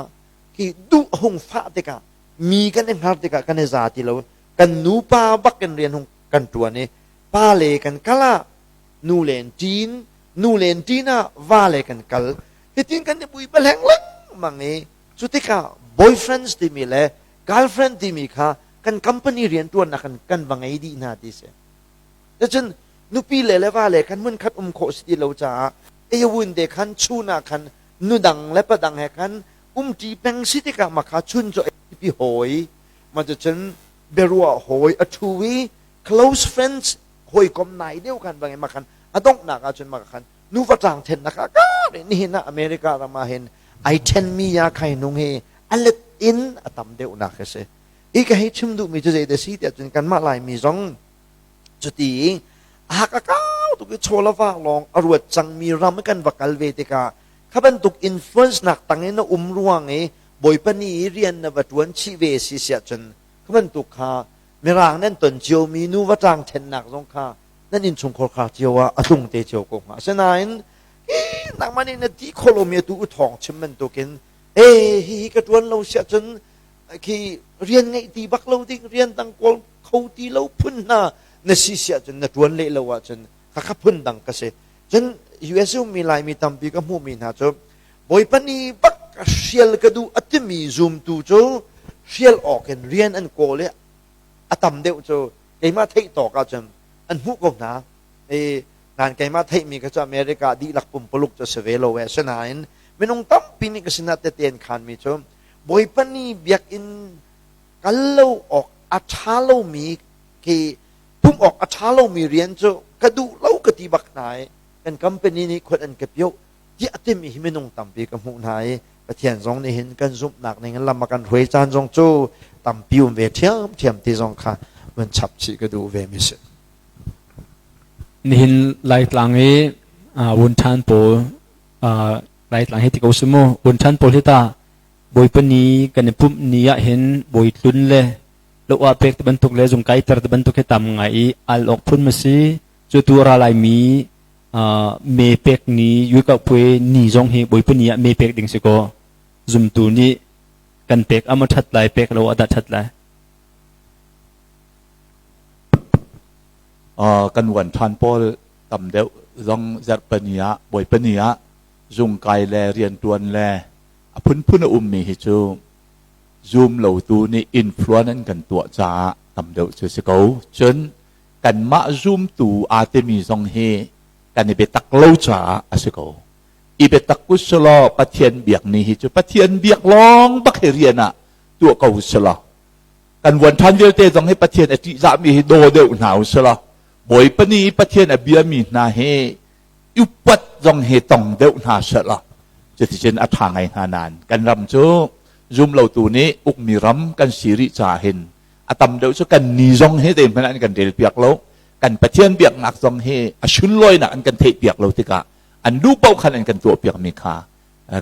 khi duh a hung fah tikah mi kan i hngar tikah kan i za ti lo. Kan nupa bak in rian hung kan ṭuan i pa le kan kal ah nu len ṭin, nu len ṭin ah va le kan kal. Hitin kan i pui paleng lengmang i cu tikah boyfriends timi le girlfriend timi kha kan company rianṭuannak kan kan va ngei dih hna ti si. Cun nupi le le va le khan hmunkhat um khawh si ti lo caah eyawun te khan chun ah khan nu dang le pa dang he khan umṭi peng si tikah mah kha chun cu pi hawi ma cun biaruah hawi a ṭhu i close friends hawikom nai deuh khan bangin mah khan a donghnak ahcun mah khan nuva tlang thennak ah ka nihin ah America ram ah hin ai thenmi ya khai nung hi a let in a tam deuhnak a si. I ka hei chim duhmi cu zei da si tiah cun kanmah Laimi zong cuti a hak a kau tuk i chaw le vak lawng a ruat cangmi ram kan va kal ve tikah kha bantuk influence nak tangin na um ruang i Bawipa nih i rian na va ṭuan chih ve si siah cun kha bantuk kha Mirang nan ton ciomi nuva ṭang ṭhennak zong kha nan innchungkhar khar cio ah a tlung te cio ko hnga. Asinain hi nangmah nih na ti khawh lomi atu u thawng chim bantukin e hihi ka ṭuan lo siah cun khi rian ngeih ti bak lo ding rian dang kawl kho ti lo phun hna na si siah cun na ṭuan leh lo ahcun khakha phun dang ka si. Cun US ummi Laimi tampi ka hmuhmi hna cu Bawipa nih bak ka hrial ka duh a timi zumtu cu hrial awk in rian an kawl i a tam deuh cu keimah theih tawk ahcun an hmuh ko hna. I nain keimah theihmi kha cu America dihlak pumpuluk cu a si ve lo e. Asinain minung tampi nih ka sinah tete an khanmi cu Bawipa nih biakinn kal lo awk a ṭha lomi khi pumh awk a ṭha lomi rian cu ka duh lo ka ti bak hna i kan company nih khuat an ka pioh tiah a timi hi minung tampi ka hmuh hna i Pathian zong nih hin kan zumhnak ning in lam a kan hruai caan zong cu tampi um ve ṭhiamṭhiam ti zong kha vun chap chih ka duh ve mi si. Nihin Laitlang i wunṭhan pawl Laitlang hi ti ko si mu wunṭhan pawl hi ta Bawipa ni kan i pumh ni ah hin bawi tlun le lo ah pek ti bantuk le zung kaiter ti bantuk hi tam ngai i al awk phun ma si cu tu ra laimi me pek ni yuikauhpuai ni zong hi Bawipa ni ah me pek ding si kaw zumtu nih kan pek ama ṭhat lai pek lo ah dah ṭhat lai. Kan uan ṭhan pawl tam deuh zong zarhpani ah Bawipa ni ah zungkai le rianṭuan le a phunphun a ummi hi cu zum lotu nih influence an kan tuah caah tam deuh cu si ko. Cun kanmah zumtu aa timi zong hi kan i biatak lo caah a si ko. I biatak usulaw Pathian biak ni hi cu Pathian biak lawng bak hi rian ah tuah ko usulaw kan vuan ṭhan vialte zong hi Pathian a ṭihzahmi hi daw deuh hna usulaw Bawipa nih Pathian a biami hna hi upat zong hi tong deuh hna selaw cuticun a ṭha ngai hna nain kan ram cu zumlotu nih ukmi ram kan si rih caah hin a tam deuh cu kan ni zong hi zeihmanh an kan rel piak lo. Kan Pathian biaknak zong hi a sunlawinak an kan theih piak lo tikah an duh paoh khan an kan tuah piakmi kha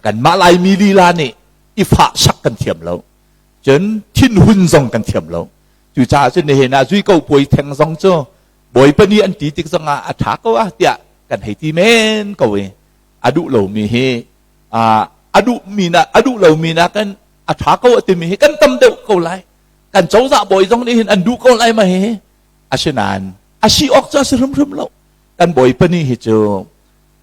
kanmah Laimi lila nih i fah sak kan thiam lo, cun thinhun zong kan thiam lo. Cucaah cun nihin ah zui ko puai theng zong cu Bawipa nih an ti tik zongah a ṭha ko ah tiah kan hei ti men ko i a duh lomi hi a duhmi na a duh lomi nakin a ṭha ko a timi hi kan tam deuh ko lai. Kan cozah bawi zong nih hin an duh ko lai ma hi. Asinain a si awk cu a si hrimhrim lo. Kan Bawipa nih hi cu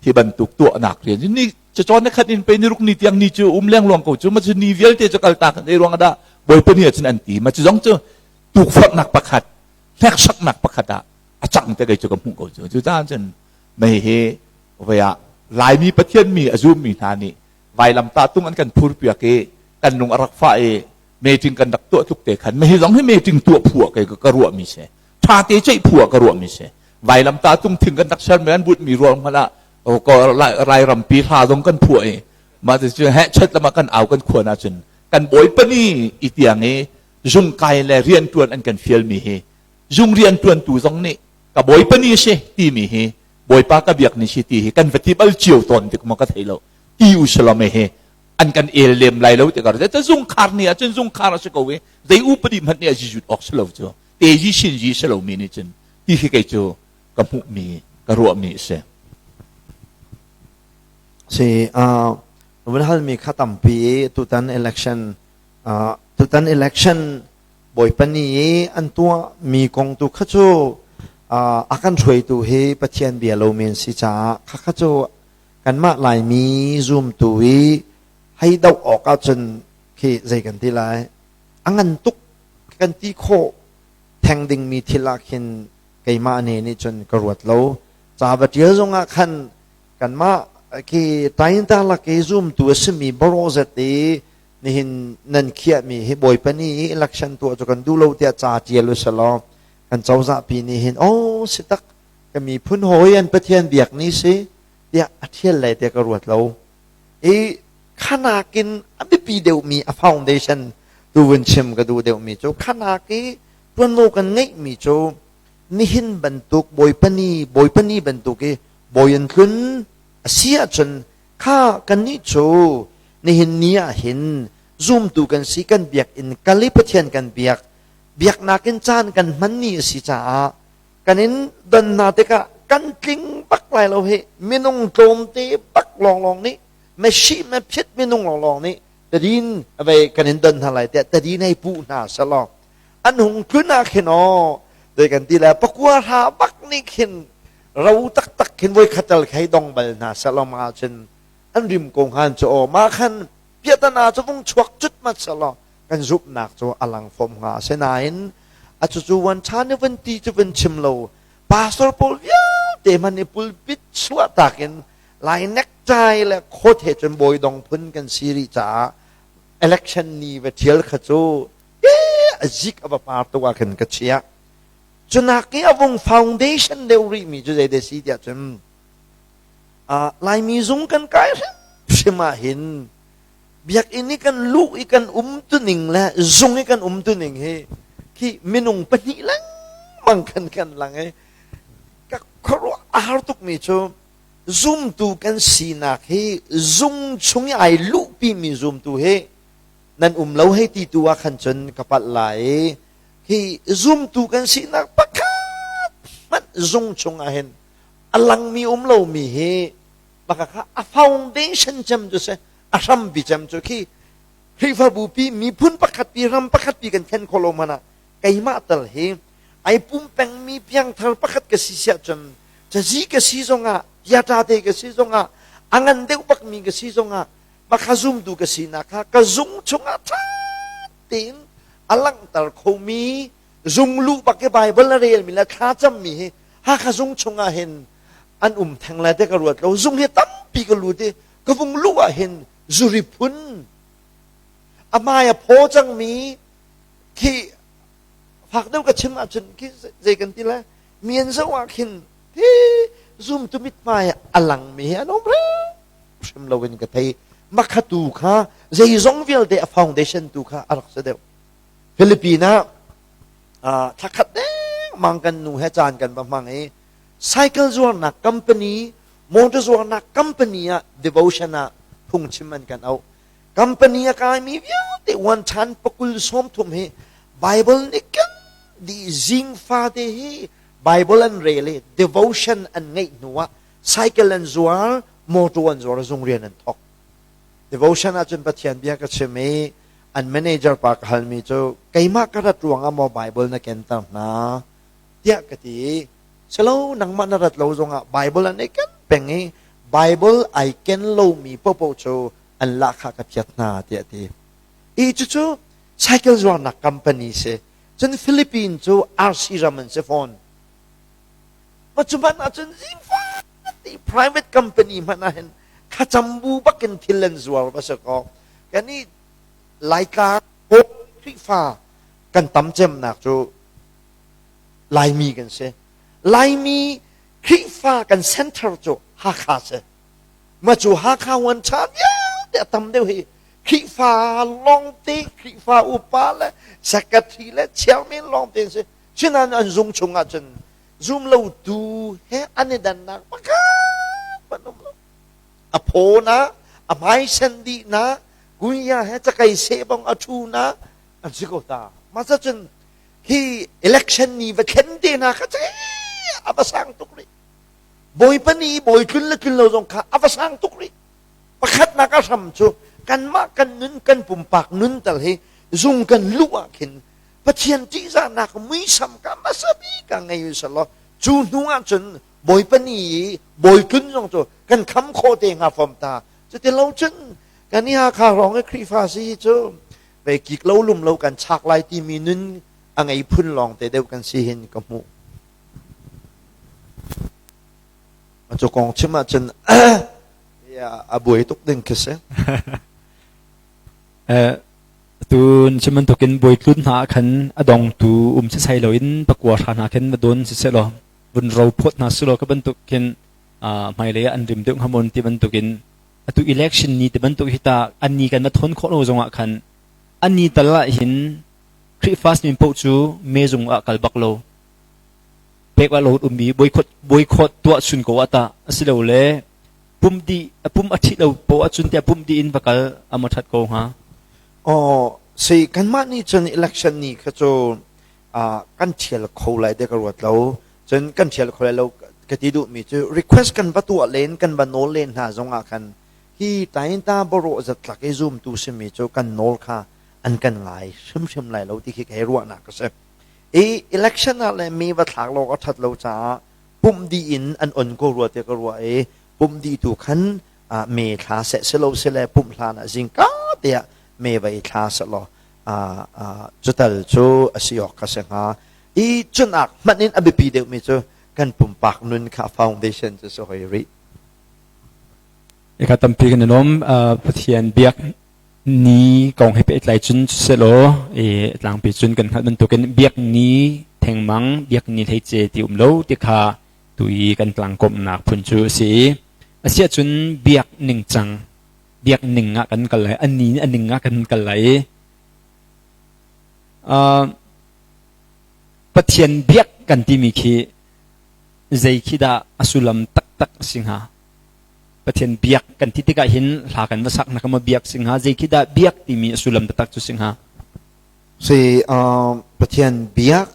hi bantuk tuahnak rian ni cacawn na khat in pe ni ruk ni tiang ni cu um lengluang ko cu ma cu ni vialte cu kaltak zei ruang dah Bawipa nih ahcun an ti ma cu zong cu tukforhnak pakhat hneksaknak pakhat ah a cang te kei cu ka hmuh ko cu. Cucaah cun mei hi voi ah Laimi Pathian mi a zummi hna nih vailamtah tung an kan phurpiak i kan lung a rak fah i meeting kan rak tuah tluk te khan hi zong hi meeting tuah phu ah kei ka ruahmi si, ṭha te ceih phu ah ka ruahmi si. Vailamtah tung thing kan rak ser mi an but mi ruang hmanh ah Lairampi hla zong kan phuah i mah cu heh chet lama kan au kan khuan ahcun kan Bawipa ni i tiang i zungkai le rianṭuan an kan fialmi hi zung rianṭuantu zong nih ka Bawipa ni si timi hi. Bawipa ka biak ni si ti hi kan va ti bal cio tawn tik maw ka thei lo. Ti u salome he an kan el lem lai lo ti ka ruat. Zungkhar ni ahcun zungkhar a si ko i zei upadi hmanh nih a zizut awk si lo cu. Te zi sin zi si lomi nih cun ti hi kei cu ka hmuhmi ka ruahmi a si. Si vun halmi kha tampi i tutan election tutan election Bawipa ni i an tuahmi kong tu kha cu a kan hruaitu hi Pathian bia lomi an si caah kha kha cu kanmah Laimi zumtu i hei doh awk ahcun khi zei kan ti lai a ngan tuk kan ti khawh theng dingmi thil ah khin keimah ne nih cun ka ruat lo. Ca va ṭial zongah khan kanmah khi tainta lak i zumtu a simi barawzet i nihin nan khiahmi hi Bawipa nih i election tuah cu kan duh lo tiah ca ṭial u selaw kan cozah pi nih hin oh si tak ka miphun hawi an Pathian biak ni si tiah a ṭhial lai tiah ka ruat lo. I khanak in a biapi deuhmi a foundation tu vun chim ka duh deuhmi cu khanak i ṭuanvo kan ngeihmi cu nihin bantuk Bawipa ni Bawipa ni bantuk i bawi an tlun a si ahcun kha kannih cu nihin ni ah hin zumtu kan si kan biakinn kal i Pathian kan biak biaknak in caan kan hman ni a si caah kan in don hna tikah kan tling bak lai lo hi minung tlawmte bak lawnglawng nih mesi mephit minung lawnglawng nih tadin vei kan in don hna lai tiah tadin hei puh hna selaw an hung tlun ah khin aw dei kan ti le pakua hra bak nih khin ro taktak khin voi khatal khei dong bal hna selaw ma cun an rim ko hngan cu aw ma khan piatana cu vung chuak cut mat selaw kan zumhnak cu a lang fom hnga asinain a cucu wan ṭha ni van ti cu van chim lo pastor pawl vialte hmanh i pulpit chuah takin lai necktie le coat he cun bawi dong phun kan si rih caah election ni va ṭhial kha cu a zik a va par tuk ah khin ka chiah cunak i a vung foundation deuh rih mi cu zei de si tiah cun Laimi zung kan kai hrimhrim ah hin biakinn i kan luh i kan um tuning le zung i kan um tuning hi khi minung pahnih lengmang khan kan lang i ka khuaruah a har tukmi cu zumtu kan sinak hi zung chung i ai luhpi mi zumtu hi nan um lo hei ti tu ah khan cun ka palh lai i hi zumtu kan sinak pakhat hmanh zung chung ah hin a langmi um lomi hi baka kha a foundation cem cu si a hrampi cem cu khi Khrihfabu pi miphun pakhat pi ram pakhat pi kan thlen khawh lo hmanh ah keimah tal hi ai pumpengmi piangthar pakhat ka si siah cun cazi ka si zongah tiata te ka si zongah a ngan deuh bakmi ka si zongah bakha zumtu ka sinak kha ka zung chungah ṭha tein a langhter khomi zung luh bak i Bible a relmi le thlacammi hi Hakha zung chungah hin an um theng lai te ka ruat lo zung hi tampi ka lut i ka vung luh ah hin zuri phun a hmai a phaw cangmi khi fak deuh ka chim ahcun khi zei kan ti lai mi an zoh ah khin hi zumtu mithmai a langmi hi an um hrim lo in ka thei makhatu kha zeizong vialte a foundation tu kha a rak si deuh Philippine ah thlakhat dengmang kan nu he caan kan va hmang i cycle zuarnak company motor zuarnak company ah devotion ah phungchim an kan auh company a kaimi vialte one chan pakul sawm thum hi Bible nih kan di zing fate hi Bible an rel i devotion an ngeih hnu ah cycle an zuar motor an zuar zung rian an thok devotion ahcun Pathian bia ka chim i an manager pa ka halmi cu keimah ka rat ruangah maw Bible na kenter hna tiah ka ti i silo nangmah na rat lo zongah Bible an i ken peng i Bible ai ken lomi popo cu an lahkhah ka phiat hna tiah ti i cucu cycle zuarnak company si cun Philippines cu RC ram an si fawn ma cu hmanh ahcun zingfati private company hmanh ah hin thlacam bu bakin thil an zuar va si kaw kan i Laitlang Khrihfa kan tam cemnak cu Laimi kan si. Laimi Khrihfa kan center cu Hakha si. Ma cu Hakha wan ṭha vialte a tam deuh hi Khrihfa lawngte, Khrihfa upa le secretary le chairman lawngte an si. Sinain an zung chung ahcun Zumlotu he an i dannak pakhat hmanh um lo. A phaw na, a hmaisen dih na, kunya he cakei seh bang a ṭhu na, an si ko ta. Mah cun hi election ni va thlen te hna kha ce a va sang tuk rih. Bawipa ni bawi tlun le tlun lo zong kha a va sang tuk rih. Pakhatnak a hram cu kanmah kan nun kan pumpak nun tal hi zung kan luh ah khin Pathian ṭihzahnak muisam ka hmasa bik ah ngei usalaw cu hnu ah cun Bawipa ni i bawi tlun zong cu kan kham khawh te hnga fom ta. Cuti lo cun kan i Hakha hrawng i Khrihfa si hi cu vei kik lo lum lo kan chak lai timi nun a ngei phun lawng te deuh kan si hin ka hmuh. Cu kong chim ahcun a buai tuk ding khi si. Tun chim bantukin bawi tlun hna ah khan a dongtu um sisai loin pakua hra hna khin va dawn siseh law vun ro phawt hna sulaw ka bantuk khin hmailei ah an rim deuh hnga maw ti bantukin atu election ni ti bantuk hi ta an ni kan va thawn khawh lo zongah khan an ni tal ah hin Khrihfa min paoh cu mezung ah kal bak lo pek ah lo ummi boycott boycott tuah chun ko ah ta asilole pum dih pum a ṭhit lo poah ahcun tiah pum dih in va kal a ma ṭhat ko hnga? Aw, si kanmah nih cun election ni kha cu kan ṭhial kho lai te ka ruat lo. Cun kan ṭhial kho lai lo ka ti duhmi cu request kan va tuah len kan va nawl len hna zongah khan hi tainta borawh zatlak i zumtu simi cu kan nawl kha an kan ngai hrimhrim lai lo ti khi ka hei ruahnak a si. I election ah le mi va thlak lo a ṭhat lo caah pumh dih in an on ko rua tiah ka ruah i pumh dih tu khan me thla seh silo sile pumh hlan ah zingka te ah me va i thla selaw cutal cu a si awk kha si hnga i cunak hmanh in a biapi deuhmi cu kan pumpak nun kha foundation cu si hoi rih. Eka tampi kan i lawm. Pathian biak ni kong he pehtlai cun selaw i tlangpi cun kan hngalh bantukin biak ni thengmang biak ni hleice ti um lo ti kha tu i kan tlangkawmhnak phun cu a si i asiah cun biak ningcang biak ning ah kan kal lai a ni a ning ah kan kal lai i Pathian biak kan timi khi zei khi dah a sullam taktak a si hnga? Pathian biak kan ti tikah hin hla kan va sak na ka ma biak si hnga zei khi dah biak timi a sullam taktak cu si hnga? Si Pathian biak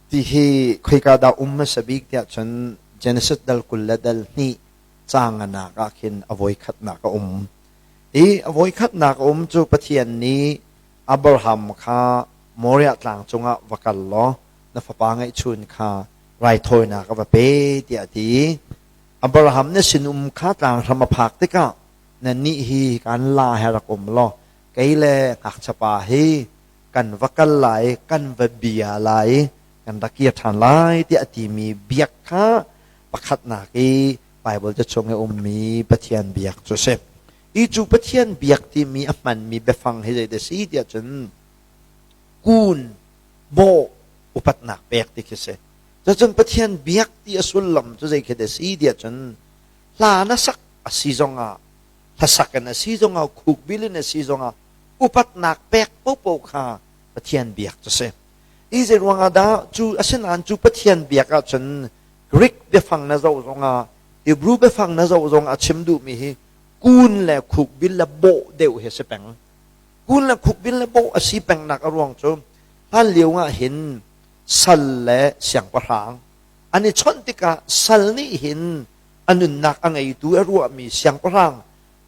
ti hi khoika dah um hmasa bik tiah cun Genesis dal 20 le dal 2 caang nak ah khin a voi khatnak a um. I a voi khatnak a um cu Pathian nih Abraham kha Moriah tlang cungah va kal law na fapa ngeihchun kha raithawinak a va pe tiah a ti. Abraham na sinum kha tlanghram a phak tikah nannih hi kan la he rak um law kei le ngakchapa hi kan va kal lai kan va bia lai kan rak kir ṭhan lai tiah a timi biak kha pakhatnak i Baibal ca chung i ummi Pathian biak cu a si. I cu Pathian biak timi a hmanmi biafang hi zeidah a si tiah cun kun, bawh, upatnak pek ti khi a si. Cucun Pathian biak ti a sullam cu zei khi dah a si tiah cun hla na sak a si zongah hlasak in a si zongah khukbil in a si zongah upatnak pek popo kha Pathian biak cu si. I zei ruangah dah cu asinain cu Pathian biak ahcun Greek biafang na zoh zongah Hebrew biafang na zoh zongah a chim duhmi hi kun le khukbil le bawh deuh hi a si peng. Kun le khukbil le bawh a si pengnak a ruang cu hlan lio ah hin sal le siangpahrang an i chawnh tikah sal nih hin a nunnak a ngeitu a ruahmi siangpahrang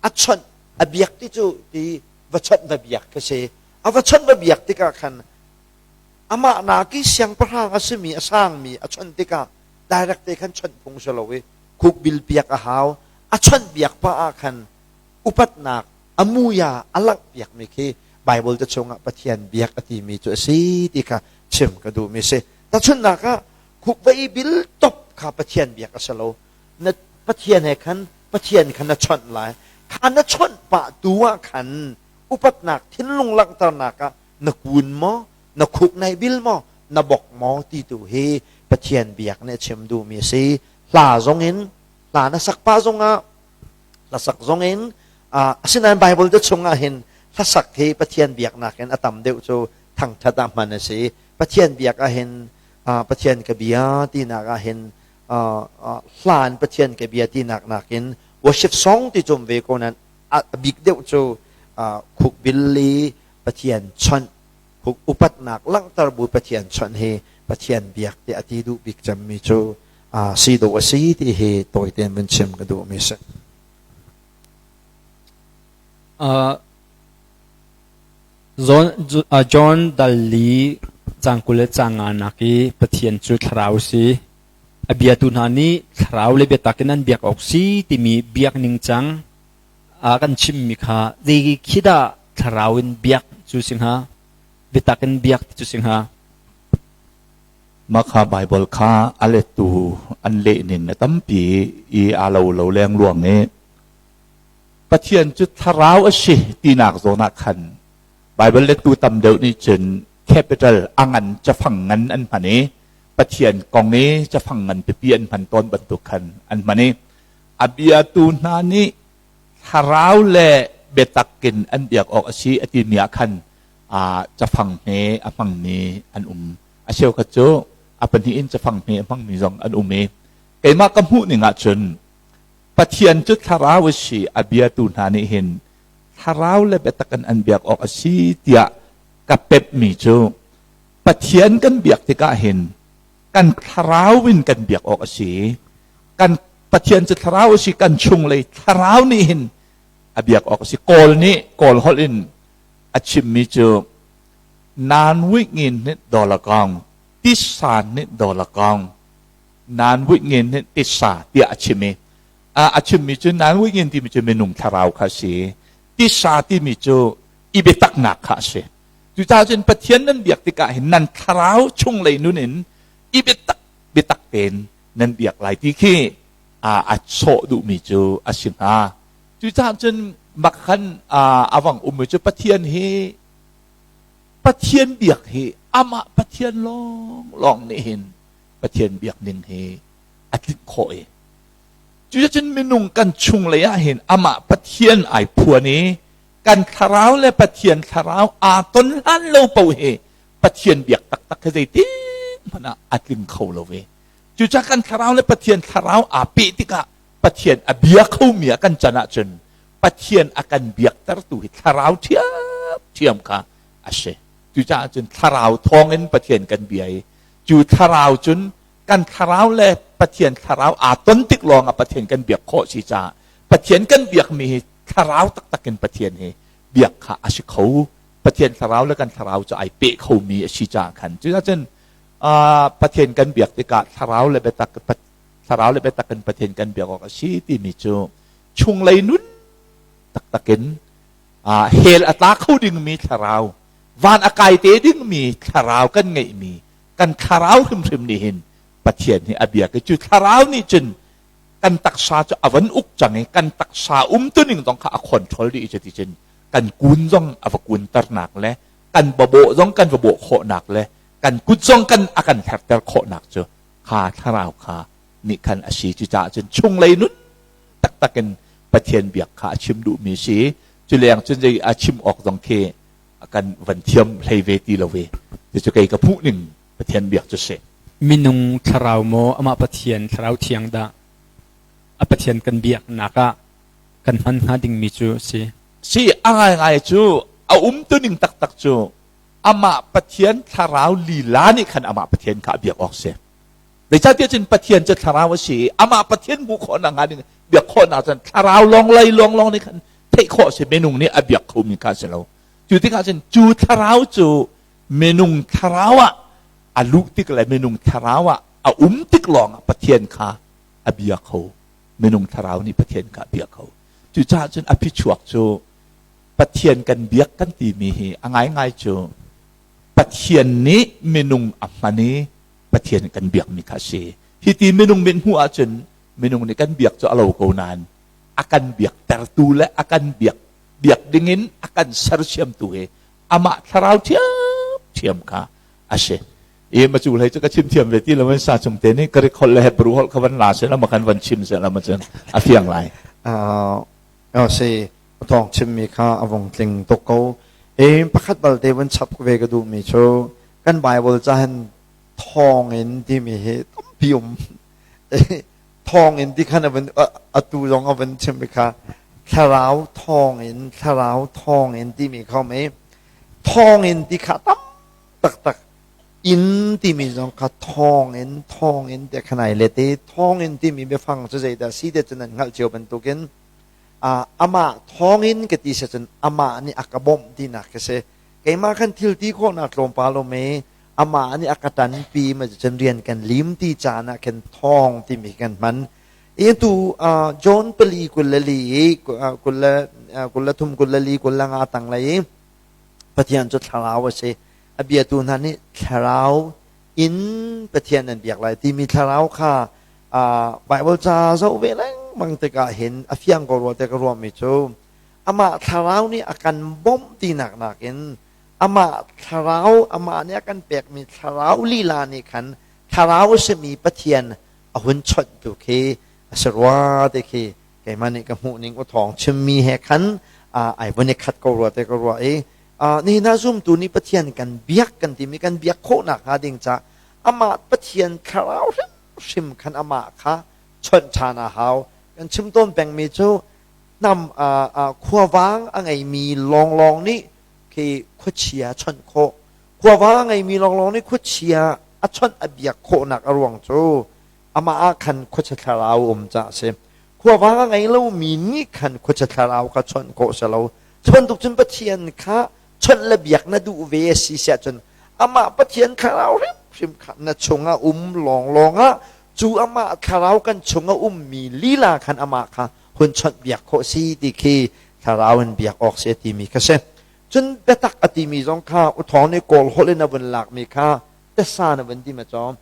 a chawnh a biak ti cu ti va chawnh va biak khi si. A va chawnh va biak tikah khan amah naki siangpahrang a simi a sangmi a chawnh tikah direct te khan chawnh phung si lo i khukbil piak a hau. A chawnh biak pah ah khan upatnak a muya a langh piakmi khi Bible te chungah Pathian biak a timi cu a si ti kha chim ka duhmi si. Tahchunhnak ah khukvei bil top kha Pathian biak a si lo. Na Pathian he khan Pathian kha na chawnh lai. Kha na chawnh pah tu ah khan upatnak thinlung langhternak ah na kun maw, na khuk nai bil maw, na bok maw ti tu hi Pathian biak nih a chim duhmi a si. Hla zong in hla na sak pah zongah hlasak zong in asinain Bible te chungah hin hlasak hi Pathian biaknak in a tam deuh cu thangthat ah hman a si. Pathian biak ah hin Pathian ka bia tinak ah hin hlan Pathian ka bia tinak nakin worship song ti cum ve ko nan a bik deuh cu khukbil i Pathian chawnh khuk upatnak langhter bu Pathian chawnh hi Pathian biak ti a ti duh bik cemmi cu si dawh a si ti hi tawi tein vun chim ka duhmi si. John dal li caang 20 le caang nganak i Pathian cu thlarau a si. A biatu hna nih thlarau le biatak in an biak awk si timi biak ningcang a kan chimmi kha zei khi dah thlarau in biak cu si hnga? Biatak in biak ti cu si hnga? Mah kha Baibal kha a lettu an leh ning a tampi i aa lo lo lengluang i Pathian cu thlarau a si tinak zawn ah khan Baibal lettu tam deuh nih cun capital a ngan cafang ngan an hman i Pathian kong i cafang ngan pipi an hman tawn bantuk khan an hman i a biatu hna nih thlarau le biatak in an biak awk a si a timi ah khan cafang hme a hmangmi an um. A cheukhat cu a pahnih in cafang hme a hmangmi zong an um i keimah ka hmuh ning ahcun Pathian cu thlarau a si, a biatu hna nih hin thlarau le biatak in an biak awk a si tiah ka pemhmi cu Pathian kan biak tikah hin kan thlarau in kan biak awk a si. Kan Pathian cu thlarau a si, kan chunglei thlarau nih hin a biak awk a si. Kawl nih Kawl holh in a chimmi cu nan wingin nih dawlakong, tisan nih dawlakong, nan wingin nih tisa tiah a chim i a chimmi cu nan wingin timi cu minung thlarau kha a si. Tisa timi cu i biataknak kha a si. Cucaah cun Pathian nan biak tikah hin nan thlarau chunglei nun in i biatak biatak tein nan biak lai ti khi a sawh duhmi cu a si hnga. Cucaah cun mak khan a vang ummi cu Pathian hi Pathian biak hi amah Pathian lawnglawng nih hin Pathian biak ning hi a tlinh khawh i cucun minung kan chunglei ah hin amah Pathian ai phuan i kan thlarau le Pathian thlarau aa ton hlan lo paoh hi Pathian biak taktak hi zeitin hmanh ah a tling kho lo ve. Cucaah kan thlarau le Pathian thlarau aa peh tikah Pathian a bia khomi ah kan can ahcun Pathian a kan biaktertu hi thlarau ṭhiamṭhiam kha a si. Cucaah cun thlarau thawngin Pathian kan bia i cu thlarau cun kan thlarau le Pathian thlarau aa ton tik lawngah Pathian kan biak khawh si caah Pathian kan biakmi hi thlarau taktak in Pathian hi biak kha a si kho. Pathian thlarau le kan thlarau cu ai peh khomi a si caah khan cucaah cun Pathian kan biak tikah thlarau le biatak thlarau le biatak in Pathian kan biak awk a si timi cu chunglei nun taktak in hell a tla kho dingmi thlarau van a kai te dingmi thlarau kan ngeihmi kan thlarau hrimhrim nih hin Pathian hi a biak i cu thlarau nih cun kan taksa cu a van uk cang i kan taksa umtuning zong kha a control dih i cuticun kan kun zong a va kunternak le kan bawh zong kan va bawh khawhnak le kan kut zong kan a kan herter khawhnak cu kha thlarau kha nih khan a si. Cucaah cun chunglei nun taktak in Pathian biak kha a chim duhmi si. Cu leng cun zei a chim awk zong khi kan van thiam hlei ve ti lo ve. Cucu kei ka hmuh ning Pathian biak cu si. Minung thlarau maw amah Pathian thlarau thiang dah a Pathian kan biaknak ah kan hman hnga dingmi cu si? Si, a ngaingai cu a umtuning taktak cu amah Pathian thlarau lila nih khan amah Pathian kha a biak awk si. Zeicahtiah cun Pathian cu thlarau a si i amah Pathian hmuh khawhnak hnga ding biak khawhnak cun thlarau lawng lei lawnglawng nih khan theih khawh a si minung nih a biak khomi kha a si lo. Cu tikah cun cu thlarau cu minung thlarau ah a luh tik le minung thlarau ah a um tik lawng ah Pathian kha a bia kho. Minung thlarau nih Pathian kha a bia kho. Cucaah cun a phichuak cu Pathian kan biak kan timi hi a ngaingai cu Pathian nih minung a hman i Pathian kan biakmi kha a si. Hi ti minung mit hmuh ahcun minung nih kan biak cu a lo ko nain a kan biaktertu le a kan biak biak dingin a kan sersiamtu hi amah thlarau ṭhiamṭhiam kha a si. I ma cu hlei cu ka chim thiam ve ti lo in sa chung te nih Greek holh le Hebrew holh kha van la se la ma kan van chim se la ma cun a fiang lai. Si thawng chimmi kha a vung tling tuk ko. E pakhat balte van chap ve ka duhmi cu kan Bible ca hin. Thawngin timi hi tampi um. Thawngin ti khan a vun atu zong a vun chim kha thlarau thawngin thlarau thawngin timi kha um i thawngin ti kha tam taktak inn timi zong kha thawngin thawngin te khan ai let i thawngin timi biafang cu zeidah si te cu nan hngalh cio bantukin amah thawngin ka ti si cun amah nih a ka bawmh tinak ka si. Keimah khan thil ti khawhnak tlawmpal um i amah nih a ka ṭanpi ma cun rian kan lim ti caan ah khin thawng timi kan hman. I tu John pali 24 i 23 24 25 tanglei i Pathian cu thlarau a si. A biatu hna nih thlarau in Pathian an biak lai timi thlarau kha Bible ca zoh ve lengmang tikah hin a fiang ko rua te ka ruahmi cu amah thlarau nih a kan bawmh tinak nakin amah thlarau amah nih a kan pekmi thlarau lila nih khan thlarau a simi Pathian a hun chawnhtu khi a si rua ti khi keimah nih ka hmuh ning u thawng chimmi he khan ai vun i khat ko rua te ka ruah i nihin ah zumtu nih Pathian kan biak kan timi kan biak khawhnak hnga ding ca amah Pathian thlarau hrimhrim khan amah kha chawnh ṭhan a hau. Kan chim tawn pengmi cu hnam khuavang a ngeimi lawnglawng nih khi khuachia chawnh khawh. Khuavang a ngeimi lawnglawng nih khuachia a chawnh a biak khawhnak a ruang cu amah ah khan khuachia thlarau um caah a si. Khuavang a ngei lomi nih khan khuachia thlarau kha chawnh khawh si lo. Cu bantuk cun Pathian kha chawnh le biak na duh ve a si siah cun amah Pathian thlarau hrimhrim kha na chungah um lawnglawng ah cu amah thlarau kan chungah ummi lila khan amah kha hun chawnh biak khawh si ti khi thlarau in biak awk si a timi kha si. Cun biatak a timi zong kha uthawng nih Kawl holh in a vun lakmi kha tesa na vun ti ma cawm.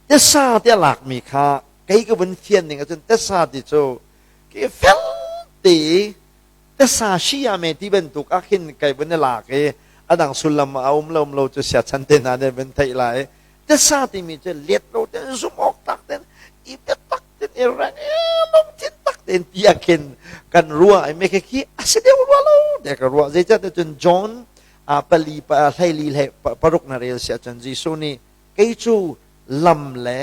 Tesa ti a lakmi kha kei ka vun fian ning ahcun tesa ti cu ke fel te tesa shi ame ti bantuk ah khin kai vun i lak i a dang sullam a um lo um lo cu siachan te hna nih vun theih lai. Tesa timi cu let lo ten zum awk tak ten i biatak ten i reng i lungthin tak ten ti ah khin kan ruah i me khi a si deuh rua lo te ka ruah. Zeicahtiah cun John pali hleili hlei paruk na rel si ahcun Jesuh nih kei cu lam le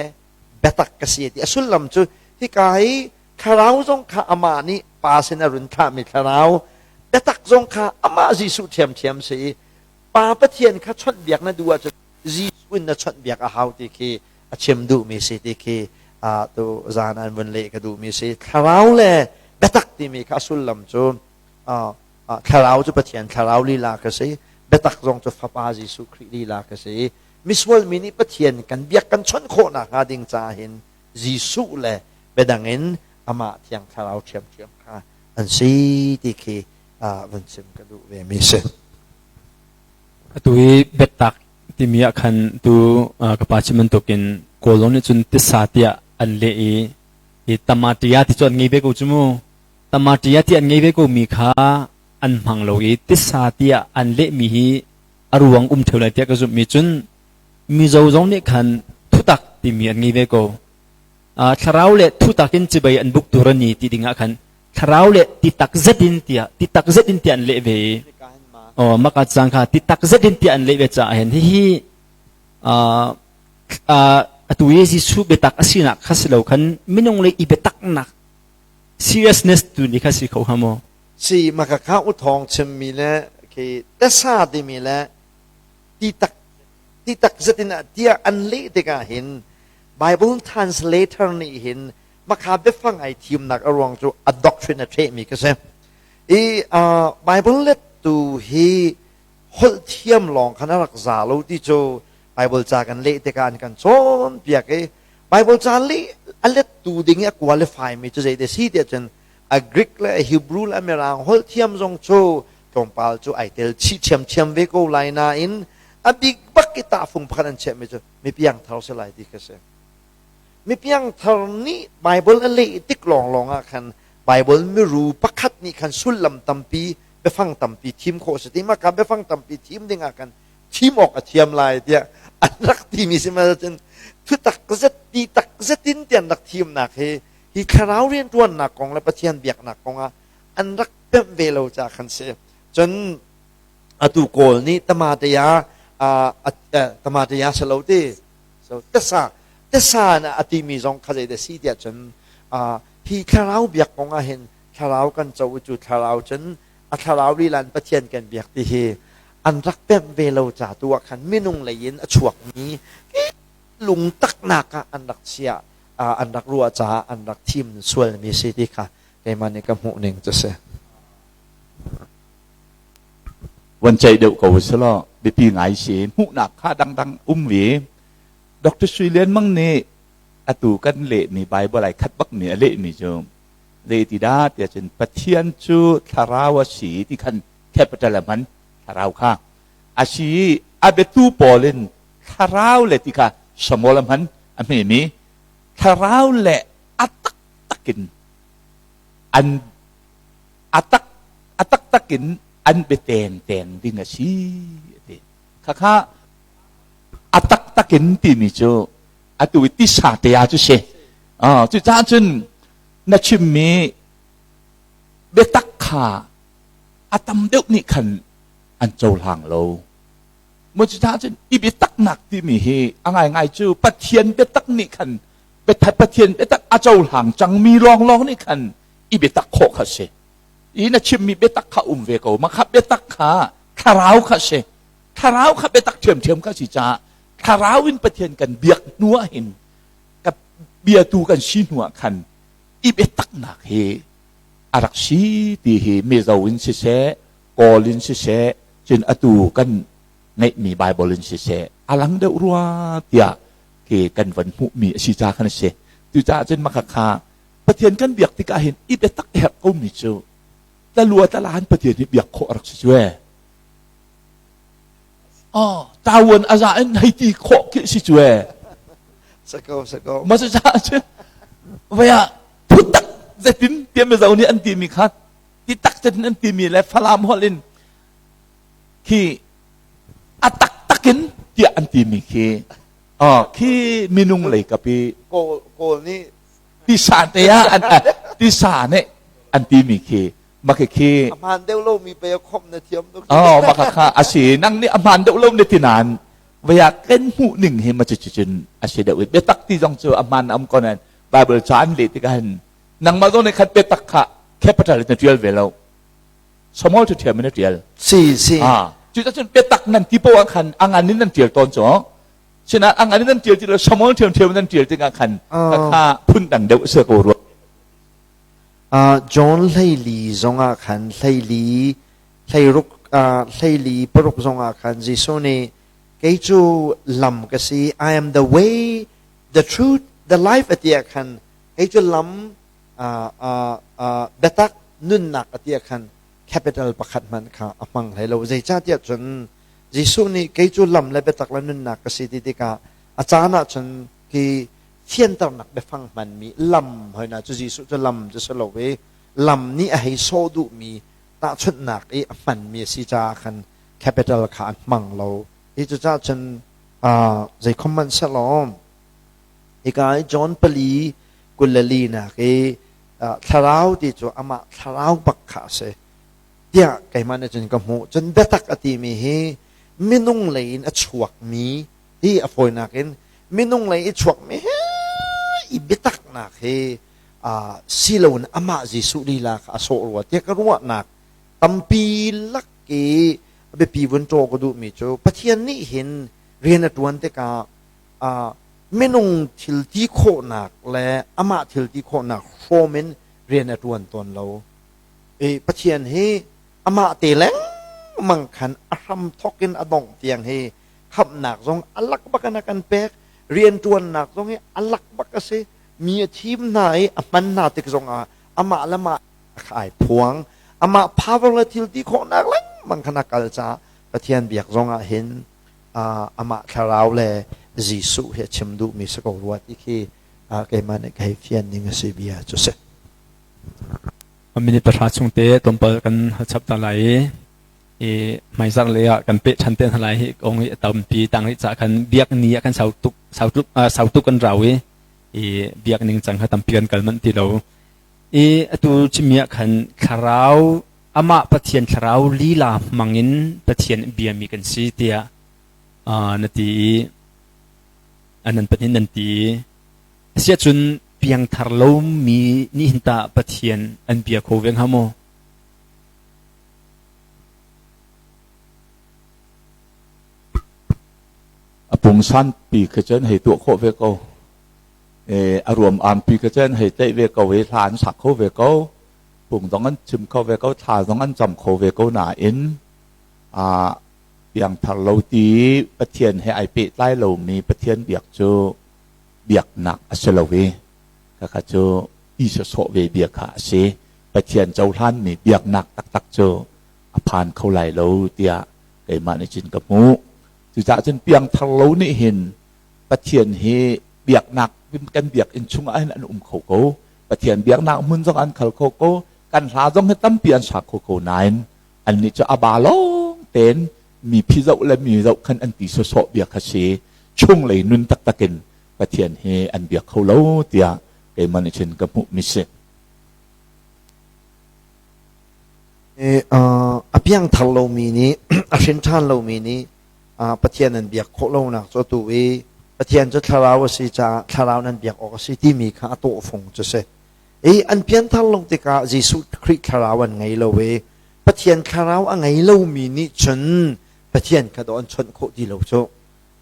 biatak ka si ti a sullam cu hika hi thlarau zong kha amah nih pa sin a run thlahmi thlarau biatak zong kha amah Jesuh ṭhiamṭhiam si i Pa Pathian kha chawnhbiak na duh ahcun Jesuh in na chawnhbiak a hau ti khi a chim duhmi si ti khi tu zan an vun leh ka duhmi si. Thlarau le biatak timi kha a sullam cu thlarau cu Pathian thlarau lila ka si, biatak zong cu Fapa Jesuh Khrih lila ka si. Misual mi nih Pathian kan biak kan chawnh khawh nakhnga ding caah hin Jesuh le biadang in amah Thiang Thlarau ṭhiamṭhiam kha an si ti khi vun chim ka duh ve mi si. Atu hi biatak timi ah khan tu ka pa chim bantukin Kawlrawn nih cun tisa tiah an leh i i tamatia ti cu an ngei ve ko cu mu. Tamatia ti an ngei ve ko mi kha an hmang lo i tisa tiah an lehmi hi a ruang um ṭheo lai tiah ka zumh mi cun Mizo zong nih khan thutak timi an ngei ve ko. Thlarau le thutak in cibai an buk tur ani ti ding ah khan thlarau le ti tak zet in tiah ti tak zet in tiah an leh ve i oh maka cang kha ti tak zet in tiah an leh ve caah hin hihi atu i Jesuh biatak a sinak kha si lo khan minung le i biataknak seriousness tu ni kha si kho hnga maw? Si maka kha u thawng chimmi le khi tesa timi le ti tak ti tak zet in tiah an leh tikah hin Bible translator nih hin makha biafang ai thimnak a ruang cu a doctrine a ṭhehmi ka si. I Bible lettu hi holh thiam lawng khan a rak za lo ti cu Bible ca kan leh tikah an kan cawnpiak i Bible ca leh a lettu ding i a qualify mi cu zei te si tiah cun a Greek le a Hebrew le a Mirang holh thiam zong cu tlawmpal cu ai tel chih ṭhiamṭhiam ve ko lai nain a bik bak i tahfung pakhat an chiahmi cu mi piangthar si lai ti kha si. Mi piangthar nih Bible a leh tik lawnglawng ah khan Bible miru pakhat nih khan sullam tampi biafang tampi thim khawh si ti maka biafang tampi thim ding ah khan thim awk a thiam lai tiah an rak timi si ma cun thutak zet ti tak zetin tian rak thimnak hi hi thlarau rianṭuannak kong le Pathian biaknak kong ah an rak pemh ve lo ca khan si. Cun atu Kawl nih tamatea. Tamatea si lo ti. So tasa tasa na a timi zong kha zei da si tiah cun hi thlarau biak kong ah hin thlarau kan co cu thlarau cun a thlarau lilan Pathian kan biak ti hi an rak pemh ve lo ca tu ah khan minung lei in a chuakmi lungtaknak ah an rak chiah an rak ruah caah an rak thim sualmi si ti kha keimah nih ka hmuh ning cu si. Van ceih deuh ko selaw biapi ngai si hmuhnak kha dangdang um ve. Dr. Sui Lian Mang nih atu kan lehmi Bible ai khat bakmi a lehmi cu zei ti dah tiah cun Pathian cu thlarau a si ti khan capital a hman thlarau kha a si i a biatu pawl in thlarau le ti kha small a hman a hmemi thlarau le a taktak in an a tak a taktak in an biateng teng ding a si ti khakha a taktak in timi cu atu i tisa te ah cu si cucaah cun na chimmi biatak kha a tam deuh nih khan an cohlang lo Maw cucaah cun i biataknak timi hi a ngaingai cu Pathian biatak nih khan Pathian biatak a cohlang cangmi lawnglawng nih khan i biatak khawh kha si. I na chimmi biatak kha um ve ko. Mah kha biatak kha thlarau kha si. Thlarau kha biatak ṭhiamṭhiam kha si caah thlarau in Pathian kan biak hnu ah hin ka biatu kan si hnu ah khan i biataknak hi a rak si ti hi Mizo in siseh Kawl in siseh cun atu kan ngeihmi Bible in siseh a lang deuh rua tiah khi kan van hmuhmi a si ca khan a si. Cucaah cun maka kha Pathian kan biak tikah hin i biatak herh komi cu talua talaan Pathian hi biak khawh a rak si cu ee. Oh, tawon a za in hei ti khawh khi si cu ee. Sako sako. Ma cu caah cun vaya thutak zetin tiah mizo nih an timi kha ti tak zetin an timi le Falam holh in khi a taktak in tiah an timi khi khi minung lei kapi kawl kawl nih tisa te ah an tisa nih an timi khi maka khi a hmaan deuh lo mi pe khom na thiam tuk oh maka kha asi nang nih a hmaan deuh lo ne ti nan vaya ken hmuh ning hi ma chu cun asi deuh i biatak ti zong cu a hmaan am konan Bible ca an leh tikah hin nangmah zong nih khat biatak kha capital in na tial ve lo small to thiam in na tial si si ah cu cun biatak nan ti poah khan a ngan in nan tial tawn cu sinain a ngan in nan tial ti lo small thiam thiam nan tial tikah khan kha phun dang deuh se ko rua John hleili zongah khan hleili hleiruk hleili paruk zongah khan Jesuh nih kei cu lam ka si I am the way the truth the life a ti ah khan kei cu lam biatak nunnak a ti ah khan capital pakhat hmanh kha a hmang hlei lo zeicahtiah cun Jesuh nih kei cu lam le biatak le nunnak ka si ti tikah a caan ah cun khi fianternak biafang hmanmi lam hoina cu Jesuh cu lam cu si lo i lam nih a hei sawh duhmi tahchunhnak i a hmanmi a si caah khan capital kha an hmang lo hi cucaah cun zeikhom hmanh sehlaw hika i John pali 24 nak i thlarau ti cu amah thlarau bak kha a si tiah keimah nih cun ka hmuh cun biatak a timi hi minung lei in a chuakmi hi a fawinak in minung lei i chuakmi hi i biataknak hi si loin amah Jesuh lila kha a sawh rua tiah ka ruahnak tampi lak i biapi vun ṭaw ka duhmi cu Pathian nih hin rian a ṭuan tikah minung thil ti khawhnak le amah thil ti khawhnak hrawm in rian a ṭuan tawn lo. I Pathian hi amah te lengmang khan a hram thawk in a dongh tiang hi khamhnak zong a lak bak in a kan pek, rianṭuannak zong hi a lak bak a si. Mi a thim hna i a hman hna tik zongah amah le mah ai phuang. Amah power le thil ti khawhnak lengmang khan a kal caah Pathian biak zongah hin amah thlarau le Jesuh hi a chim duhmi si ko rua ti khi keimah nih ka hei fian ning a si bia cu si. Minute 10 chung te tlawmpal kan chap ta lai i hmaizarh lei ah kan peh ṭhan te hna lai hi kong hi a tampi tang rih caah khan biak ni ah kan sau tuk sau tuk sau tuk kan rau i i biak ning cang kha tampi kan kal manh ti lo i atu chimmi ah khan thlarau amah Pathian thlarau lila hmangin Pathian biami kan si tiah. Na ti i nan pahnih nan ti i asiahcun piangthar lomi nih hin tah Pathian an bia kho ve hnga maw? A pungsanpi kha cun hei tuah khawh ve ko. A ruam ampi kha cun hei tlaih ve ko i hla an sak kho ve ko. Phung zong an chim kho ve ko, thla zong an cam kho ve ko nain piangthar lo ti Pathian he ai pehtlai lomi Pathian biak cu biaknak a si lo i khakha cu ti sawsawh ve bia kha a si. Pathian cohlanmi biaknak taktak cu a phan kho lai lo tiah keimah nih cun ka hmuh. Cucaah cun piangthar lo nih hin Pathian hi biaknak kan biakinn chungah hin an um kho ko. Pathian biaknak hmun zong an khal kho ko. Kan hla zong hi tampi an sa kho ko nain annih cu a ba lawng tein mi phi zoh le mi zoh khan an ti sawsawh bia kha si. Chunglei nun taktak in Pathian hi an biak kho lo tiah keimah nih cun ka hmuh mi si. A piangthar lomi nih a hrin ṭhan lomi nih Pathian an biak khawh lonak cu atu i Pathian cu thlarau a si caah thlarau nan biak awk a si timi kha a tawhfung cu si. I an pianthar lo tikah Jesuh Khrih thlarau an ngei lo i Pathian thlarau a ngei lomi nih cun Pathian kha dawh an chawnh khawh ti lo cu.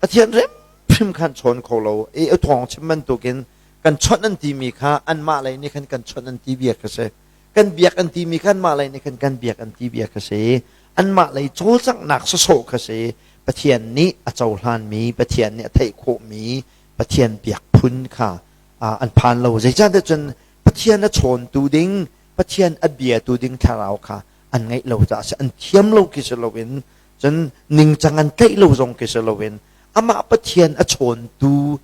Pathian hrimhrim khan chawn kho lo i a thawng chim bantukin kan chawnh an timi kha anmah lei nih khan kan chawnh an ti bia kha si. Kan biak an timi kha anmah lei nih khan kan biak an ti bia kha si. Anmah lei cawlcanghnak sawsawh kha si. Pathian nih a cohlanmi, Pathian nih a theih khawhmi Pathian biak phun kha an phan lo. Zeicahtiah cun Pathian a chawntu ding, Pathian a biatu ding thlarau kha an ngeih lo caah a si. An thiam lo khi si loin cun ningcang an tlaih lo zong khi si loin amah Pathian a chawntu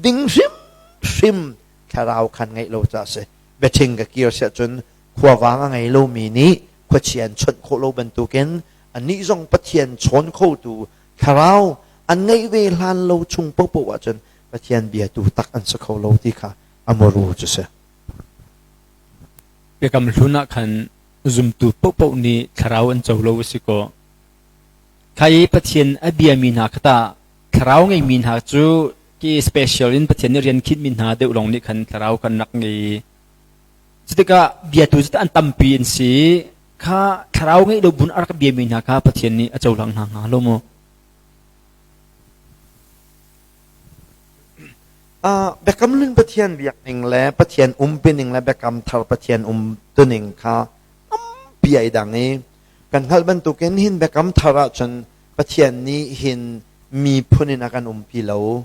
ding hrimhrim thlarau khan ngeih lo caah a si. Biaṭhing ka kir siah cun khuavang a ngei lomi nih khuachia an chawnh khawh lo bantukin anih zong Pathian chawn khotu thlarau an ngeih ve hlan lo chung paohpaoh ahcun Pathian biatu tak an si kho lo ti kha a muru cu si. Biakam hlun ah khan zumtu paohpaoh nih thlarau an co lo a si kaw kha i Pathian a biami hna kha tah thlarau ngeimi hna cu ki special in Pathian nih rian khinhmi hna deuh lawng nih khan thlarau kan rak ngei. Cutikah biatu cu an tampi an si kha thlarau ngeih lo bun a rak biami hna kha Pathian nih a cohlang hna hnga lo maw? Biakam Hlun Pathian biakning le Pathian umpining le Biakam Thar Pathian umtuning kha tampi ai dang i kan hngalh bantukin hin Biakam Thar ahcun Pathian nih hin miphun in a kan umpi lo.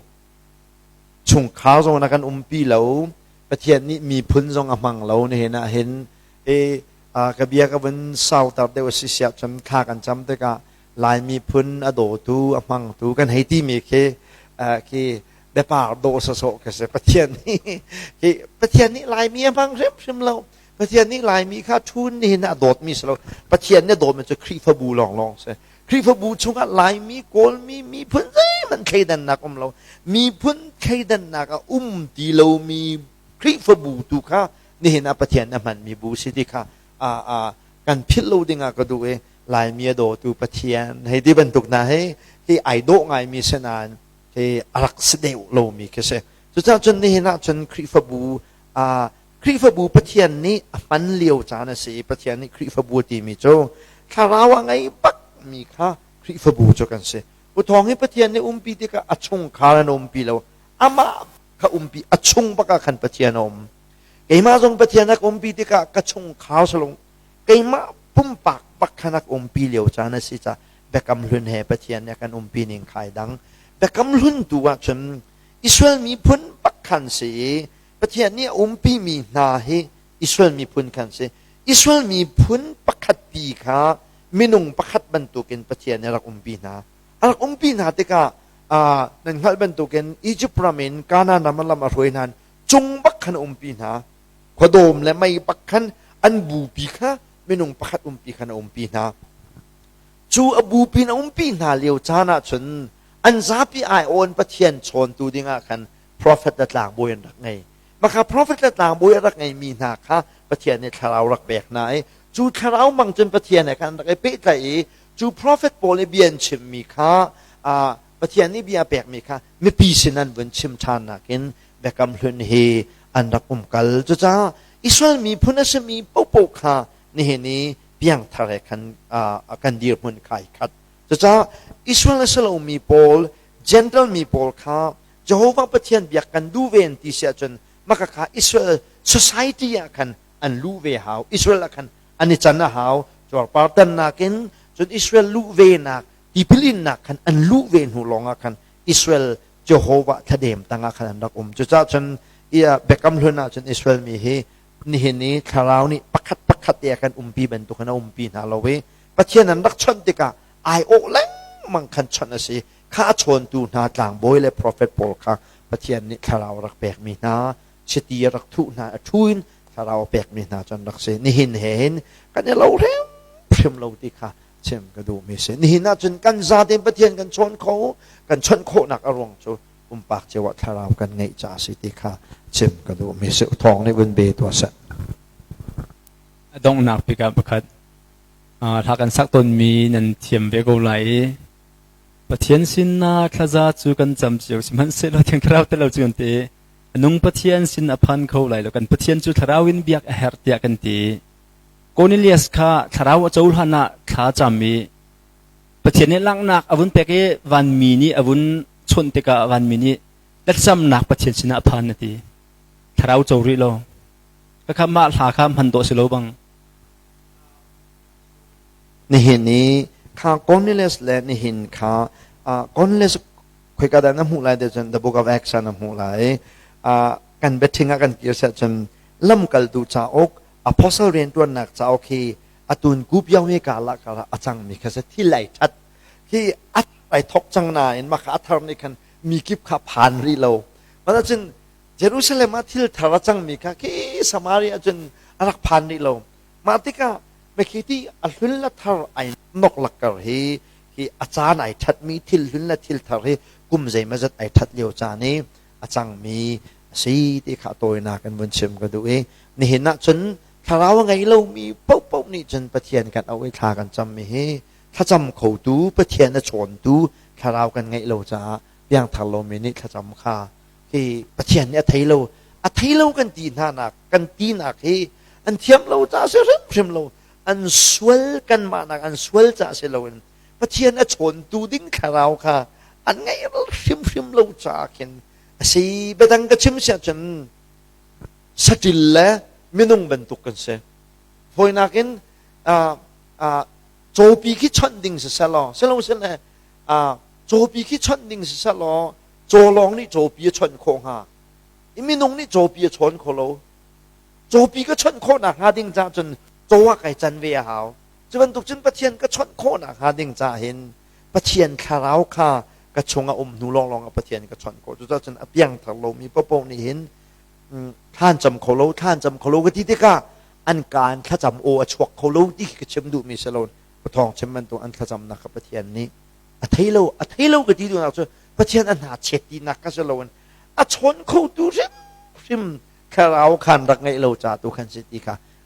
Chungkhar zong in a kan umpi lo. Pathian nih miphun zong a hmang lo nihin ah hin e ka bia ka vun sauter deuh a si siah cun thla kan cam tikah Lai miphun a dawtu, a hmangtu kan hei timi khi khi biapar dawh sawsawh ka si. Pathian nih khi Pathian nih Laimi a hmang hrimhrim lo. Pathian nih Laimi kha ṭhun nihin a dawtmi si lo. Pathian nih a dawtmi cu Khrihfabu lawnglawng si. Khrihfabu chungah Laimi, Kawlmi, miphun zeihmanh thleidannak um lo. Miphun thleidannak a um ti lomi Khrihfabu tu kha nihin ah Pathian a hmanmi bu si ti kha kan philh lo dingah ka duh i Laimi a dawtu Pathian hei ti bantuk hna hi hi ai dawh ngaimi si nain hi a rak si deuh lomi khi si. Cucaah cun nihin ah cun Khrihfabu Khrihfabu Pathian nih a hman lio caan a si i Pathian nih Khrihfabu a timi cu thlarau a ngei bakmi kha Khrihfabu cu kan si. Uthawng hi Pathian nih umpi tikah a chungkhar an umpi lo. Amah kha umpi a chung bak ah khan Pathian a um. Keimah zong Pathian a ka umpi tikah ka chungkhar salung keimah pumpak bak khan a ka umpi lio caan a si ca Biakam Hlun he Pathian nih a kan umpi ning khai dang. Biakam Hlun tu ahcun Israel miphun bak khan si i Pathian nih a umpi mi hna hi Israel miphun khan si. Israel miphun pakhat pi kha minung pakhat bantukin Pathian nih a rak umpi hna. A rak umpi hna tikah nan hngalh bantukin Egypt ram in Kanaan ram lam a hruai hna cung bak khan a umpi hna. Khuadawm le mei bak khan an bupi kha minung pakhat umpi khan a umpi hna. Cu a bupi in a umpi hna lio caan ah cun an zapi aiawh in Pathian chawntu dingah khan profet le tlangbawi an rak ngei. Maka profet le tlangbawi a rak ngeimi hna kha Pathian nih thlarau rak pek hna i cu thlarau mang cun Pathian he khan an rak i pehtlaih i cu profet pawl i bia an chimmi kha. Pathian nih bia pekmi kha mipi sin an vun chim ṭhan nakin Biakam Hlun hi an rak umkal. Cucaah Israel miphun a simi paohpaoh kha nihin i piangthar he khan kan dirhmun kha ai khat. Cucaah Israel a si lomi pawl, Gentile mi pawl kha Jehovah Pathian biak kan duh ve an ti si ahcun maka kha Israel society ah khan an luh ve hau. Israel ah khan an i can a hau. Cuarpar tannak in cun Israel luh ve nak tipil innak khan an luh ve hnu lawngah khan Israel Jehovah thladem tangah khan an rak um. Cucaah cun Biakam Hlun ah cun Israel mi hi nihin i thlarau nih pakhat pakhat te a kan umpi bantuk in a umpi hna lo i Pathian an rak chawnh tikah ai awh lengmang khan chawnh a si. Kha a chawntu hna tlangbawi le profet pawl kha Pathian nih thlarau a rak pekmi hna, chiti a rak thuh hna, a ṭhu in thlarau a pekmi hna cu an rak si. Nihin he hin kan i lo hrimhrim lo ti kha chim ka duhmi si. Nihin ah cun kan zatein Pathian kan chawn kho, kan chawnh khawhnak a ruang cu pumpak cio ah thlarau kan ngeih caah si ti kha chim ka duhmi si. Thawng nih vun be tuah seh. A donghnak bik ah pakhat hla kan sak tawnmi nan thiam ve ko lai i Pathian sinah thlaza cu kan cam cio sihmanhsehlaw Thiang Thlarau tel lo cu kan ti. A nung Pathian sin a phan kho lai lo. Kan Pathian cu thlarau in biak a herh tiah kan ti. Cornelius kha thlarau a cohlan ah thla cam i Pathian nih langhnak a vun pek i vanmi nih a vun chawnh tikah vanmi nih thlacamnak Pathian sinah a phan a ti. Thlarau co rih lo. Khakha mah hla kha hman dawh si lo bang. Nihin i kha Cornelius le nihin kha Cornelius khoika dah na hmuh lai ti cun The Book of Acts ah na hmuh lai. Kan biaṭhing ah kan kir siah cun lamkaltu cauk apostle rianṭuannak cauk hi atun kupiau he karlah karah a cangmi kha si thil ai ṭhat khi a ai thok cang nain mah kha a thar nih khan mi kip kha phan rih lo mah cun Jerusalem ah thil thar a cangmi kha khi Samaria cun a rak phan rih lo mah tikah khi ti a hlun la thar ai nok lakkar hi hi a caan ai ṭhatmi thil hlun le thil thar hi kum zeimazat ai ṭhat lio caan i a cangmi a si ti kha tawinak in vun chim ka duh i nihin ah cun thlarau a ngei lomi paohpaoh nih cun Pathian kan auh i thla kan cammi hi thlacam khotu Pathian a chawntu thlarau kan ngeih lo caah piangthar lomi nih thlacam kha hi Pathian nih a thei lo a thei lo kan ti hna nak kan tinak hi an thiam lo caah si hrimhrim lo an sual kanmah nak an sual caah si loin Pathian a chawntu ding thlarau kha an ngeih hrimhrim lo caah khin a si. Biadang ka chim siah cun saṭil le minung bantuk kan si. Fawinak in cawpi khi chawnh ding si selaw, silo sile cawpi khi chawnh ding si selaw, caw lawng nih cawpi a chawnh khawh hnga. I minung nih cawpi a chawn kho lo. Cawpi ka chawnh khawhnak hnga ding caah cun caw ah kai can ve a hau. Cu bantuk cun Pathian ka chawnh khawhnak hnga ding caah hin Pathian thlarau kha ka chungah um hnu lawnglawng ah Pathian ka chawnh khawh. Cucaah cun a piangthar lomi paohpaoh nih hin thlan cam kho lo, thlan cam kho lo ka ti tikah an kaan thlacam aw a chuak kho lo ti khi ka chim duhmi si lo. Pathawng chim bantuk an thlacamnak kha Pathian nih a thei lo, a thei lo ka ti duhnak cu Pathian a hna chet tinak ka si loin a chawn khotu hrimhrim thlarau khan rak ngeih lo ca tu khan si ti kha.